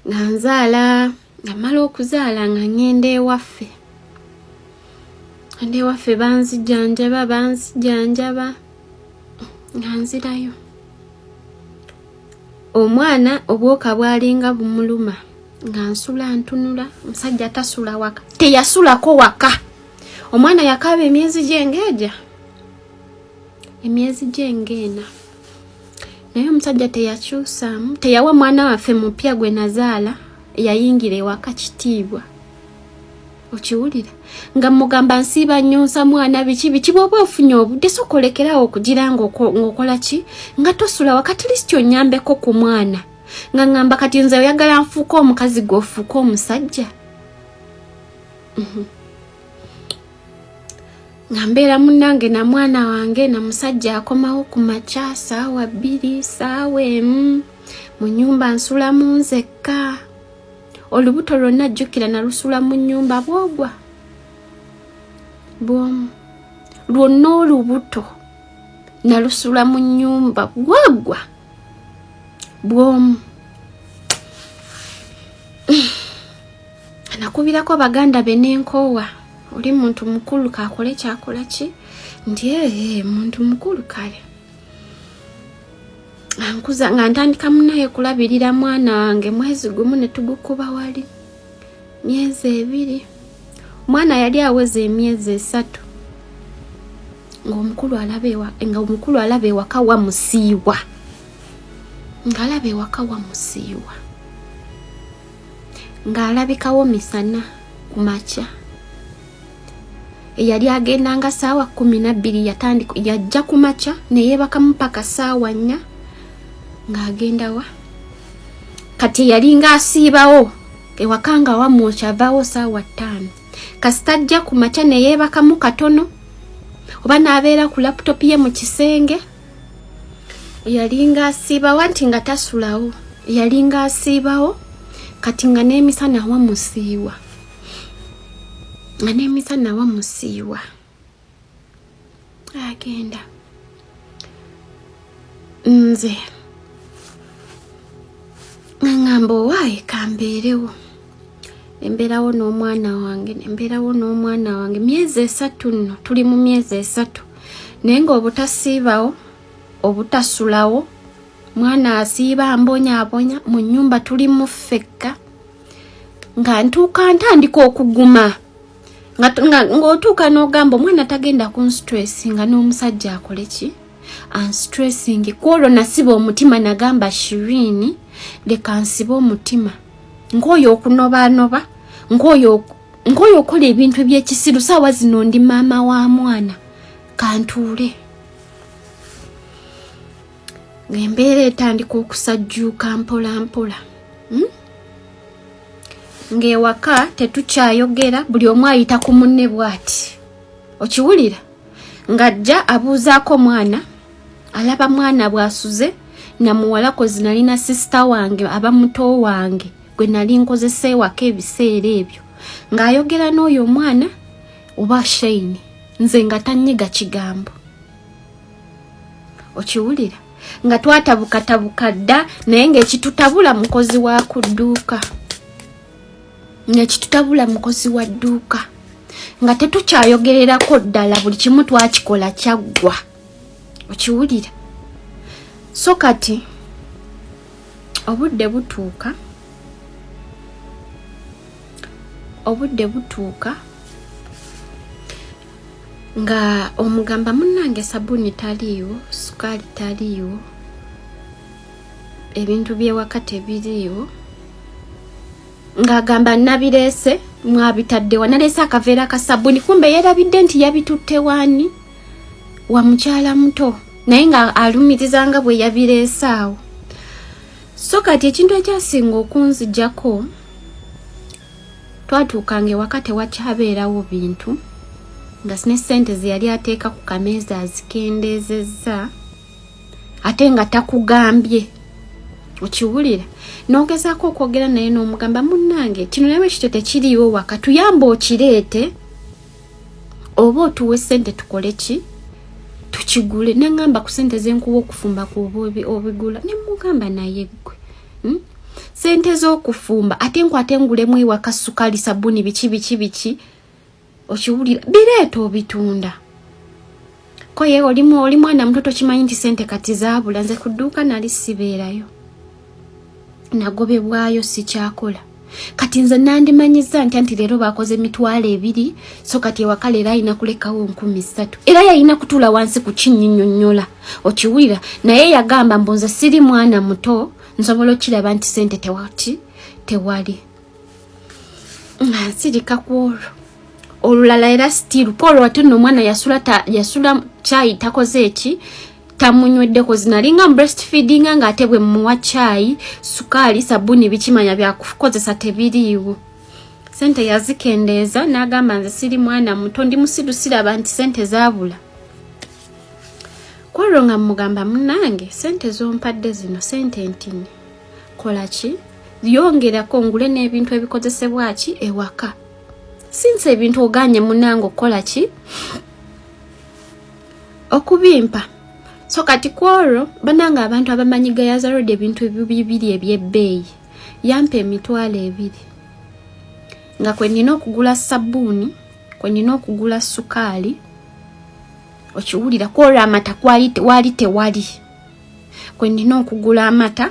nga nzaala, nga mmala okuzaala nga ŋŋenda ewaffe. Ŋŋenda ewaffe, banzijanjaba, banzijanjaba, nga nzirayo. Omwana obwoka bwalinga bumuluma, nga nsula ntunula. Omusajja tasula waka, teyasulako waka. Omwana yakaaba emyezi gyengeeja, emyezi gyengeena, naye omusajja teyakyusaamu, teyawa mwana waffe mupya gwe nazaala yayingira ewaka kitiibwa. Okiwulira? Nga mugamba nsiiba nyonsa mwana biki biki, bwoba ofunye obudde soka olekerawo okugira ng'okola ki, nga tosula wakati lisiti onyambeko ku mwana. Nga ngamba kati nze oyagala nfuuke omukazi, gwe ofuuke omusajja? Nga mbeera munnange na mwana wange na musajja akomawo ku makya 2:00, 1:00. Mu nyumba nsulamu nzekka. Olubuto lwonna jjukira nalusula mu nnyumba bwogwa bwomu lwonna, olubuto nalusula mu nnyumba bwogwa bwomu. Nakubirako baganda be n'enkoowa, oli muntu mukulu kakole kyakola ki, nti ee muntu mukulu kale ankuza. Nga ntandika munaye kulabirira mwana wange, mwezi 1 ne tugukuba wali, myezi 2. Omwana yali aweza emyezi 3 ng'omukulu alaba, nga omukulu alaba ewaka wamusiiwa, ng'alaba ewaka wamusiiwa, ng'alabikawo misana ku makya. Eyali agendanga 12:00 yatandika yajja ku makya neyeebakamu paka 4:00 ng'agenda wa. Kati yalinga asiibawo ewaka nga wamwokya, avaawo 5:00. Kasita ajja ku makya neyeebakamu katono oba n'abeera ku laptop ye mu kisenge. Yalinga asiibawo anti nga tasulawo, yalinga asiibawo. Kati nga n'emisana wamusiiwa, nga n'emisana wamusiiwa agenda. Nze ŋŋamba owaaye kambeerewo, embeerawo n'omwana wange, nembeerawo n'omwana wange myezi 3 nno, tuli mu myezi 3, naye ng'obutasiibawo, obutasulawo, mwana asiiba mbonyaabonya mu nnyumba, tuli mu ffekka. Nga ntuuka ntandika okuguma, ng'otuuka n'ogamba omwana tagenda kunstressinga n'omusajja akole ki anstressing. Kwolwo nasiba omutima, nagamba Shirini leka nsibe omutima, nk'oyo okunobaanoba, nk'oyo okola ebintu ebyekisiru. Saawa zino ndi maama wa mwana, kantuule. Ng'embeera etandika okusajjuuka mpola mpola, Ng'ewaka tetukyayogera, buli omu ayita ku munne bw'ati. Okiwulira? Ng'ajja abuuzaako mwana, alaba mwana bw'asuze namuwala, kozi nalina sister wange aba muto wange gwe nali nkozesa ewaka ebiseera ebyo, ng'ayogera n'oyo omwana oba Shaini, nze nga tanyiga kigambo. Okiwulira? Nga twatabukatabuka dda, naye ng'ekitutabula mukozi wa ku dduuka, ng'ekitutabula mukozi wa dduuka, nga tetukyayogererako ddala, buli kimu twakikola kyaggwa. Okiwulira? So kati obudde butuuka. Obudde butuuka nga omugamba munnange sabuni taliiwo, sukaali taliiwo, ebintu byewaka tebiriiwo, ng'agamba nabireese mwabitaddewa, naleese akaveera ka sabuni, kumbe yerabidde nti yabitutte waani wa mukyala muto, naye nga alumiriza nga bwe yabireese awo. So kati ekintu ekyasinga okunzijako, twatuukanga ewaka tewakyabeerawo bintu, nga ne ssente ze yali ateeka ku kameeza azikendeezezza, ate nga takugambye. Okiwulira n'ogezaako okwogera naye n'omugamba, munnange kino nawe kityo tekiriiwo waka, tuyambe okireete oba otuwe ssente tukole ki, tukigule. Naŋŋamba ku ssente zenkuwa okufumba kuoba obigula. Ne mugamba naye ggwe, Sente z'okufumba ate nkwate ngulemu ewaka sukaali, sabuni, biki biki biki? Okiwulira, bireeta obitunda ko ye oli mwana muto, tokimanyi nti sente kati zaabula. Nze ku dduuka nali sibeerayo, nagobebwayo, sikyakola. Kati nze nandimanyiza ntya nti leero bakoze 20,000? So kati ewaka leero alina kulekawo 3,000, era yalina kutuula wansi ku kinyinyonnyola. Okiwulira, naye yagamba mbu nze siri mwana muto, nsobola okiraba nti sente tewati tewali. Nga nsirika ku olwo. Olulala era still Paul, ate nno omwana yasula yasula kyayi takoze eki, tamunyweddeko. Zinalinga breastfeedinga, ng'ate bwe muwa kyayi, sukaali, sabuni, bikimanya byakukozesa tebiriiwo. Sente yazikendeeza n'agamba nze siri mwana muto, ndi musiru, siraba nti sente zaabula. Kwolwo nga mugamba, munange sente zompadde zino sente ntini, kola ki, yongerako ngule n'ebintu ebikozesebwa ki ewaka, since ebintu oganye munange okukola ki, okubimpa. So kati kwolwo banange abantu abamanyi Gayaza Road, ebintu bibiri ebyebbeeyi, yampa 20,000 nga kwe nina okugula sabbuuni, kwe nina okugula sukaali. Okiwulira, kwolwo amata waali tewali, kwe nina okugula amata,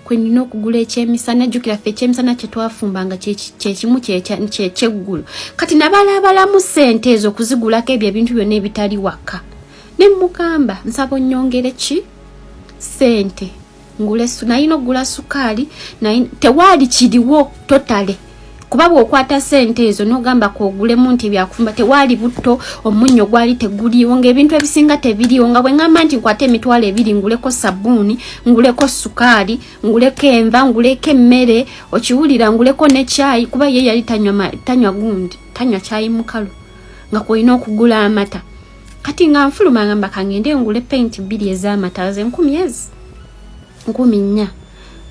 kwe nina okugula ekyemisana. Jjukira ffe ekyemisana kyetwafumbanga kyekimu kyekyeggulu. Kati nabalaabalamu sente ezo okuzigulako ebyo ebintu byonna ebitali waka. Ne mugamba nsaba onnyongere ki sente ngule, nalina okugula sukaali, tewaali kiriwo totale, kuba bw'okwata sente ezo n'ogamba kwogulemu nti byakufumba, tewaali butto, omunnyo gwali teguliiwo, ng'ebintu ebisinga tebiriiwo. Nga bwe ŋŋamba nti nkwate 20,000 nguleko sabbuuni, nguleko sukaali, nguleko enva, nguleko emmere, okiwulira, nguleko ne kyayi, kuba ye yali tanywa gundi, tanywa kyayi mukalu, nga kwolina okugula amata. Kati nga nfuluma ngamba kangende ngule paint bbiri ez'amata ze 1,000 ezi 4,000,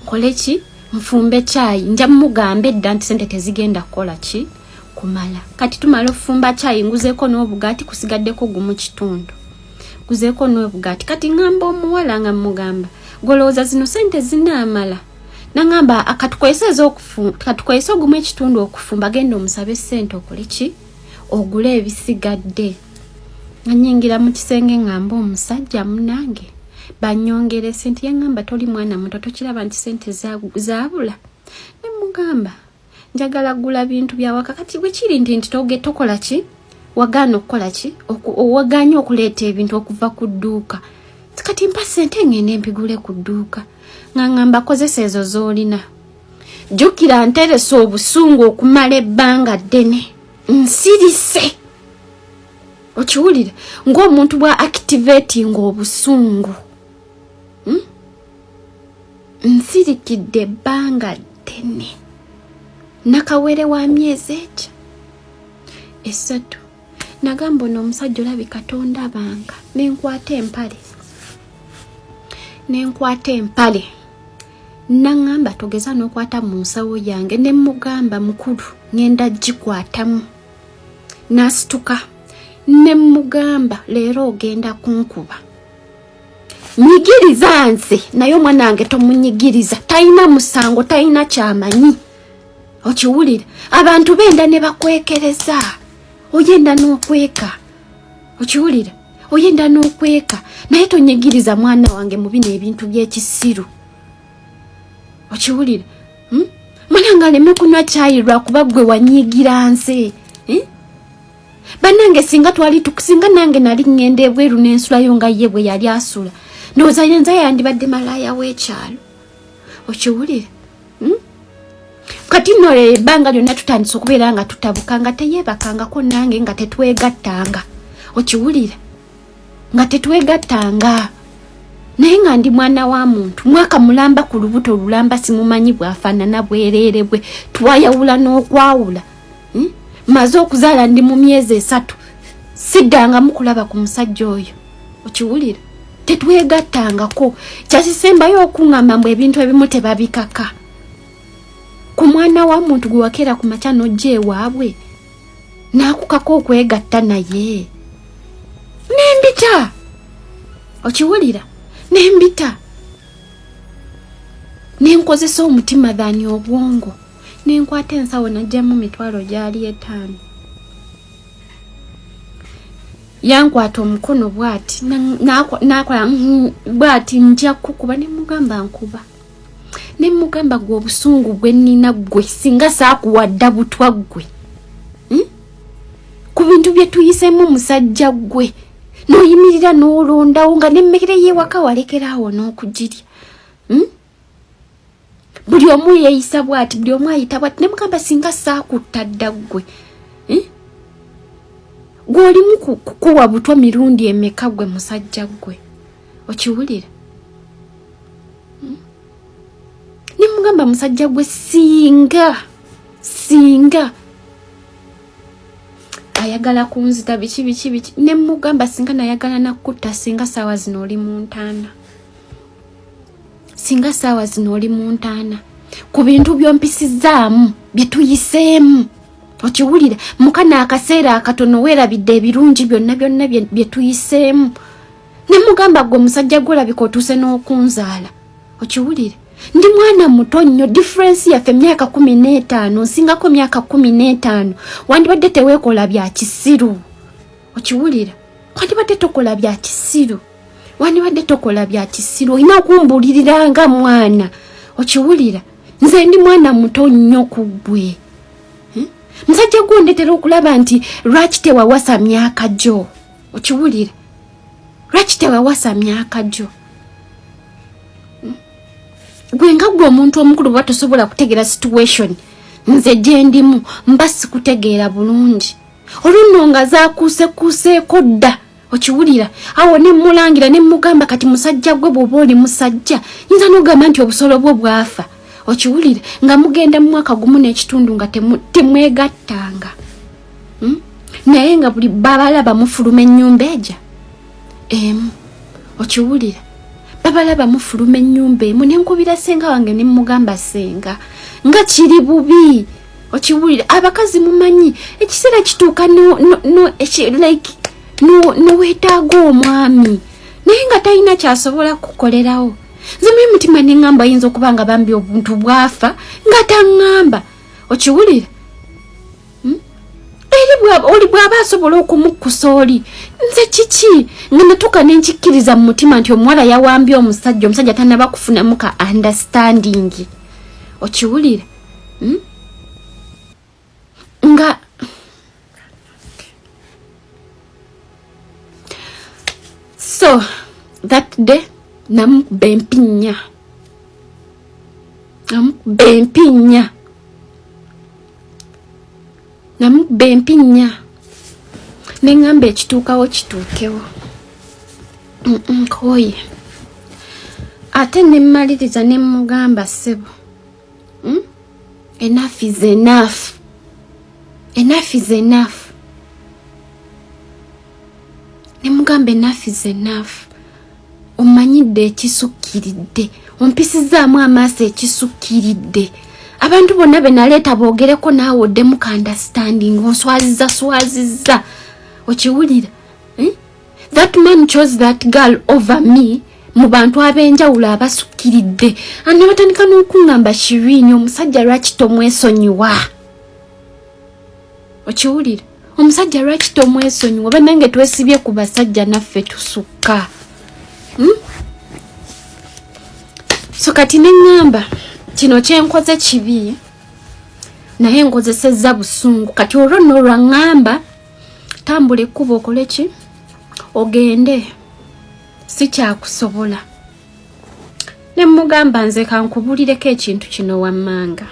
nkole ki, nfumbe kyayi. Nja mugamba edda nti sente tezigenda kukola ki, kumala. Kati tumala ofumba kyayi, nguzeeko n'obugaati, kusigaddeko gumu kitundu, guzeeko n'obugaati. Kati ŋŋamba omuwala, nga mugamba golowooza zino sente zinaamala? Naŋŋamba katukozese ogumu ekitundu okufumba, genda omusabe sente okole ki, ogule ebisigadde. Nga nyingira mu kisenge ŋŋamba omusajja, munange banyongere sente. Yaŋŋamba toli mwana muto, tokiraba nti sente zaabula? Ne mugamba njagala gula bintu byawaka. Kati bwe kiri nti toge tokola ki, wagaana okukola ki, owagaanye okuleeta ebintu okuva ku dduuka, kati mpa sente ngende mpigule ku dduuka. Nga ŋŋamba kozesa ezo z'olina. Jjukira nteresa obusungu okumala ebbanga ddene, nsirise. Okiwulira ng'omuntu bwa activating obusungu, Nsirikidde ebbanga ddene, nakawere wa myezi egyo 3. Nagamba ono omusajja olabika tondabanga. Nenkwata empale, nenkwata empale. Naŋŋamba togeza n'okwata mu nsawo yange. Ne mugamba mukulu ŋŋenda gikwatamu. N'asituka, ne mugamba leero ogenda kunkuba, nyigiriza nze, naye omwana wange tomunyigiriza, talina musango, talina kyamanyi. Okiwulira, abantu benda ne bakwekereza, oyenda n'okweka. Okiwulira, oyenda n'okweka, naye tonyigiriza mwana wange mu bino ebintu by'ekisiru. Okiwulira, Mwana nga aleme kunywa kyayi lwakuba gwe wanyiigira nze, eh? Bannange, singa twali, singa nange nali ŋŋenda ebweru n'ensulayo nga ye bwe yali asula, ndowooza yenza yandibadde malaaya w'ekyalo. Okiwulira, Kati nno ebbanga lyonna tutandise okubeera nga tutabuka, nga teyeebakangako nange, nga tetwegattanga. Okiwulira, nga tetwegattanga, naye nga ndi mwana wa muntu, mwaka mulamba ku lubuto lulamba, simumanyi bwafaanana, bwereere bwe twayawula n'okwawula, Maze okuzaala, ndi mu myezi 3, siddangamu kulaba ku musajja oyo. Okiwulira, tetwegattangako. Kyakisembayo okuŋŋamba mbu ebintu ebimu tebabikaka ku mwana wa muntu. Gwe wakeera ku makya n'ojja ewaabwe n'akukako okwegatta naye, nembita. Okiwulira, nembita, nenkozesa omutima than obwongo, nenkwata ensawo, najjamu 500,000. Yankwata omukono bwati, nakola bwati, nja kukuba. Nemugamba nkuba. Nemugamba, gwe obusungu gwe nnina, gwe singa saakuwadda butwa ggwe, Ku bintu bye tuyisemu, musajja ggwe n'oyimirira n'olondawo nga nemmere y'ewaka walekeraawo n'okugirya, Buli omu yeeyisa bwati, buli omu ayita bwati. Nemugamba, singa saakutta dda ggwe, eh? Gwe olimu kukuwa butwa mirundi emeka, gwe musajja ggwe? Okiwulira, Nemugamba, musajja gwe, singa ayagala kunzita, biki biki biki. Nemugamba, singa nayagala nakutta, singa saawa zino oli mu ntaana, singa saawa zino oli mu ntaana, ku bintu byompisizaamu, bye tuyiseemu. Okiwulira, mukana akaseera akatono weerabidde ebirungi byonna byonna bye tuyiseemu. Nemugamba, gwe omusajja gwolabika otuuse n'okunzaala. Okiwulire, ndi mwana muto nnyo, difference yaffe myaka 15, nsingako myaka 15. Wandibadde teweekola bya kisiru. Okiwulira, wandibadde tokola bya kisiru, wandibadde tokola bya kisiru. Olina okumbuulirira nga mwana. Okiwulira, nze ndi mwana muto nnyo ku ggwe, eh? Musajja gwondetera okulaba nti lwaki tewawasa myaka gyo? Okiwulira, lwaki tewawasa myaka gyo? Gwe nga gwe omuntu omukulu, bwa tosobola kutegeera situation nze gye ndimu, mba sikutegeera bulungi. Olunno nga zakuusekuuseeko dda. Okiwulira, awo nemulangira, nemugamba, kati musajja gwe, bw'oba oli musajja, yinza n'ogamba nti obusolo bwo bwafa. Okiwulira, nga mugenda mu mwaka gumu n'ekitundu nga temwegattanga, Naye nga buli babalaba mufuluma ennyumba eja emu. Okiwulira, babalaba mufuluma ennyumba emu. Nenkubira senga wange, nemugamba, senga, nga kiri bubi. Okiwulira, abakazi mumanyi ekiseera kituuka no, like noweetaaga omwami, naye nga talina kyasobola kukolerawo. Nze muli mutima neŋŋamba, ayinza okuba nga bambi obuntu bwafa nga taŋŋamba. Okiwulira, Eri oli bw'aba asobola okumukkusa oli, nze kiki? Nga natuuka nenkikkiriza mu mutima nti omuwala yawambye omusajja, omusajja tanaba kufunamu ka understanding. Okiwulira, Nga so that day namukuba empinya, namukuba empinya, namukuba empinya, neŋŋamba ekituukawo kituukewo, nkooye. Ate nemmaliriza nemugamba, ssebo, Enough is enough, enough is enough. Nemugamba, enough is enough, omanyidde ekisukkiridde, ompisizaamu amaaso ekisukkiridde. Abantu bonna be naleeta boogereko naawe oddemu ka understanding, onswaziza swazizza. Okiwulira, eh? That man chose that girl over me mu bantu ab'enjawulo abasukkiridde. Ne batandika n'okuŋŋamba, Shirini, omusajja lwaki tomwesonyiwa? Okiwulira, omusajja lwaki tomwesonyiwa? Bannange, twesibye ku basajja, naffe tusukka, So kati neŋŋamba kino kyenkoze kibi. Naye nkozesezza busungu. Kati olwo nno olwaŋŋamba, tambula ekkubo okole ki, ogende, sikyakusobola. Ne mugamba, nze kankubulireko ekintu kino wammanga,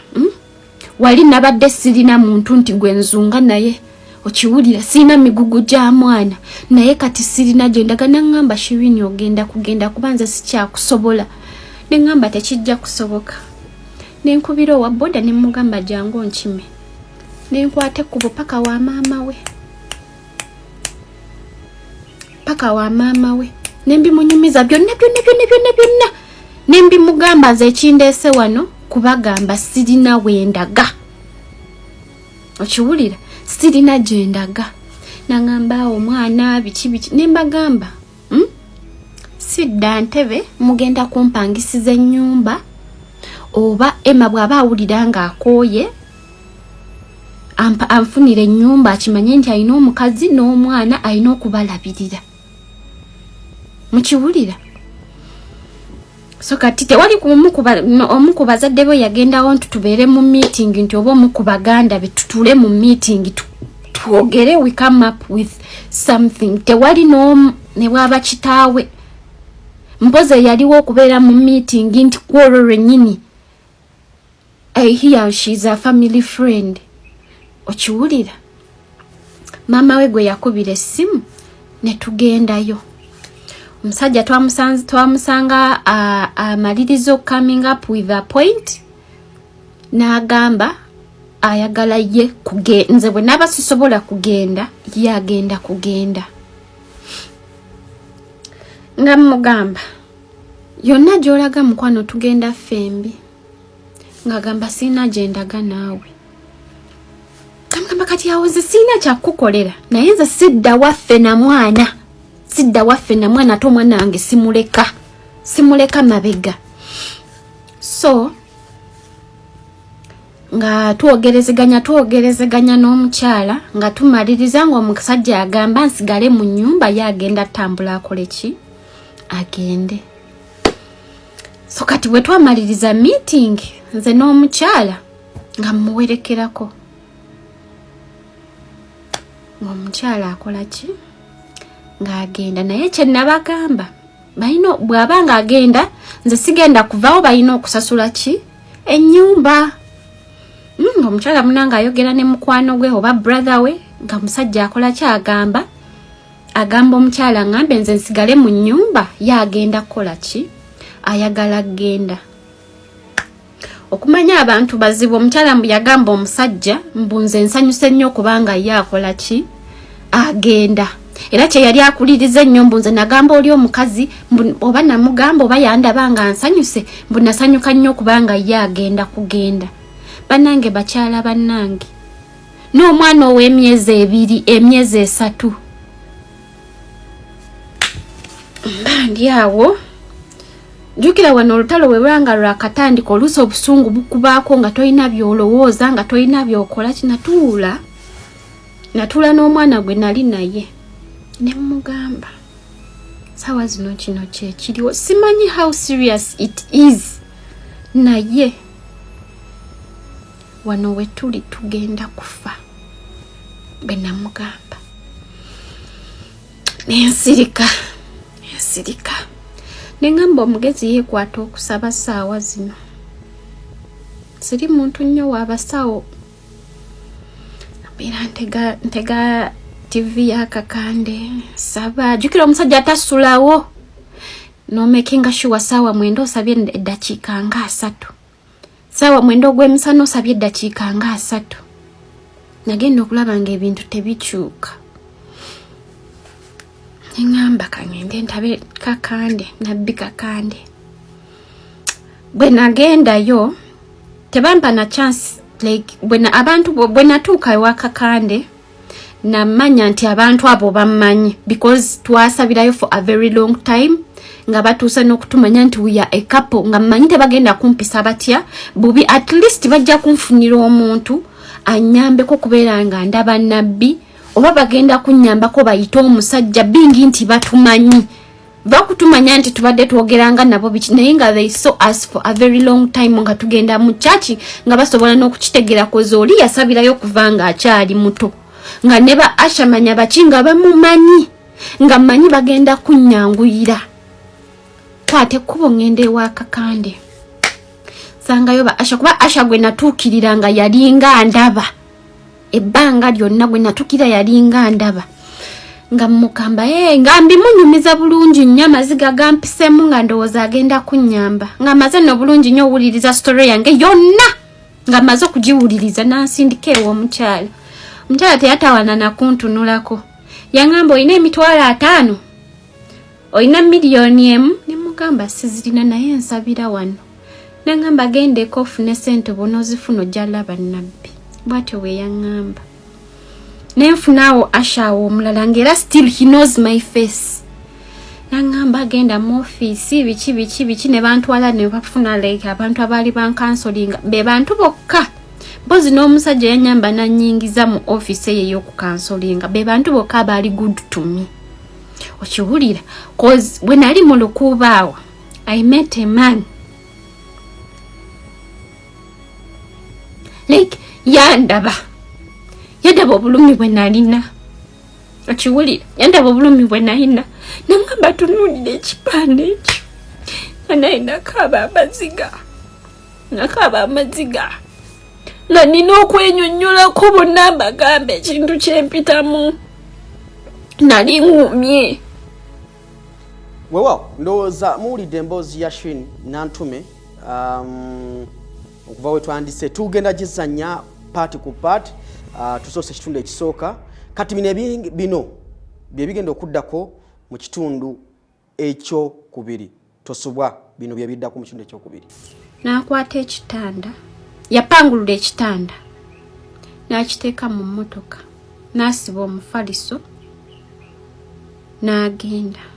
Wali nabadde sirina muntu nti gwe nzunga naye, okiwulira, sirina migugu gya mwana, naye kati sirina gye ndaga. Naŋŋamba, Shirini, ogenda kugenda kuba nze sikyakusobola. Ne ŋŋamba tekijja kusoboka. Nenkubira owa boda ne mugamba jangu onkime. Nenkwata ekkubo paka wa maama we, paka wa maama we, nembimunyumiza byonna byonna byonna byonna byonna, nembimugamba, nze ekindeese wano kubagamba sirina wendaga, okiwulira, sirina gyendaga. Nangamba awo omwana biki biki, nembagamba, Sidda ntebe, mugenda kumpangisiza ennyumba, oba Emma bw'aba awulira ng'akooye anfunira ennyumba, akimanye nti alina omukazi n'omwana alina okubalabirira. Mukiwulira? So kati tewali omu ku bazadde be yagendawo nti tubeere mu meeting, nti oba omu ku baganda be tutuule mu meeting twogere, we come up with something. Tewali n'omu, ne bwaba kitaawe mpoze yaliwo okubeera mu meeting nti kwolwo lwennyini. I hear she's a family friend, okiwulira? Maama we gwe yakubira essimu ne tugendayo. Omusajja twamusanga amaliriza coming up with a point, n'agamba ayagala ye nze bwe naaba sisobola kugenda, ye agenda kugenda. Nga mugamba, yonna gy'olaga mukwano tugenda ffembi. Ng'agamba siina gye ndaga naawe. Kamugamba kati awo nze siina kyakukolera, naye nze sidda waffe na mwana, sidda waffe na mwana, ate omwana wange simuleka, simuleka mabega. So nga twogerezeganya n'omukyala, nga tumaliriza ng'omusajja agamba nsigale mu nnyumba, ye agenda attambula akole ki, agende. So kati bwe twamaliriza meeting nze n'omukyala, nga mmuwerekerako, ng'omukyala akola ki, ng'agenda. Naye kye nabagamba, balina bw'aba ng'agenda, nze sigenda kuvaawo, balina okusasula ki, ennyumba. Omukyala munange ayogera ne mukwano gwe oba brother we, nga musajja akola ki, agamba omukyala ngambe nze nsigale mu nnyumba, ye agenda kukola ki, ayagala genda. Okumanya abantu bazibu, omukyala mbu yagamba omusajja mbu nze nsanyuse nnyo kubanga ye akola ki, agenda. Era kye yali akuliriza ennyo, mbu nze nagamba oli omukazi mbu oba namugamba oba yandaba nga nsanyuse, mbu nasanyuka nnyo kubanga ye agenda kugenda. Bannange, bakyala bannange, n'omwana ow'emyezi 2, emyezi 3, mba ndi awo. Jjukira wano olutalo bwe lwanga lwakatandika, oluusi obusungu bukubaako nga tolina byolowooza, nga tolina byokola. Kinatuula, natuula n'omwana gwe nali naye ne mugamba, saawa zino kino kyekiriwo, simanyi how serious it is, naye wano we tuli tugenda kufa. Bwe namugamba nensirika, ensirika, neŋŋamba omugezi yeekwata okusaba. Saawa zino siri muntu nnyo waabasawo, mbeera ntega TV yakakande saba. Jjukira omusajja atasulawo, nomakinga sure saawa 9 osabye eddakiika nga 30, saawa 9 ogw'emisana osabye eddakiika nga 30. Nagenda okulaba nga ebintu tebikyuka, neŋŋamba kaŋŋende ntabe Kakande, nabbi Kakande. Bwe nagendayo tebampa na chance, like bwe abantu bwe natuuka ewa Kakande, namanya nti abantu abo bammanyi because twasabirayo for a very long time, nga batuuse n'okutumanya nti we are a couple. Nga mmanyi tebagenda kumpisa batya bubi, at least bajja kunfunira omuntu anyambeko kubeera nga ndaba nabbi, oba bagenda kunnyambako bayite omusajja bingi nti batumanyi. Bakutumanya nti tubadde twogeranga nabo biki, naye nga they saw us for a very long time nga tugenda mu church, nga basobola n'okukitegeera, 'cause oli yasabirayo okuva nga akyali muto, nga ne ba usher manya baki nga bamumanyi, nga mmanyi bagenda kunnyanguyira. Kwata ekkubo, ŋŋenda ewa Kakande, sangayo ba usher, kuba usher gwe natuukirira nga yalinga ndaba ebbanga lyonna, gwe natuukira yalinga ndaba, nga mukamba, hey, nga mbimunyumiza bulungi nnyo, amaziga gampisemu, nga ndowooza agenda kunnyamba. Nga maze nno bulungi nnyo owuliriza story yange yonna, nga maze okugiwuliriza, nansindika ewa omukyala. Omukyala teyatawana nakuntunulako, yaŋŋamba, "Olina 50,000? Olina 1 million?" Ne mugamba, "Sizirina, naye nsabira wano." Naŋŋamba, "Gendeko ofune sente, bw'onoozifuna ojja laba nabbi." Bw'atyo bwe yaŋŋamba. Nenfunaawo usher awo omulala, ngaera still he knows my face. Naŋŋamba, "Genda mu ofiisi," biki biki biki, ne bantwala ne bafuna like abantu abaali bancounselinga, be bantu bokka mpozi n'omusajja yanyamba nanyingiza mu ofiisi eyo ey'okucounselinga. Be bantu bokka abaali good to me, okiwulira? 'Cause bwe nali mu Lukuubaawo, I met a man, like yandaba, yandaba obulumi bwe nalina, okiwulira? Yandaba obulumi bwe nalina, nangamba, "Tunuulira ekipande ekyo." Nga naye nakaaba amaziga, nakaaba amaziga, nga nina okwenyonyolako bonna, mbagamba ekintu kyempitamu, nali ŋŋumye. Weewaawo, ndowooza muwulidde emboozi ya Shin Nantume okuva we twandise. Tugenda gizanya part ku part. Tusoose ekitundu ekisooka, kati bino bino bye bigenda okuddako mu kitundu ekyokubiri. Tosubwa, bino bye biddako mu kitundu ekyokubiri. N'akwata ekitanda, yapangulula ekitanda n'akiteeka mu mmotoka, n'asiba omufaliso n'agenda.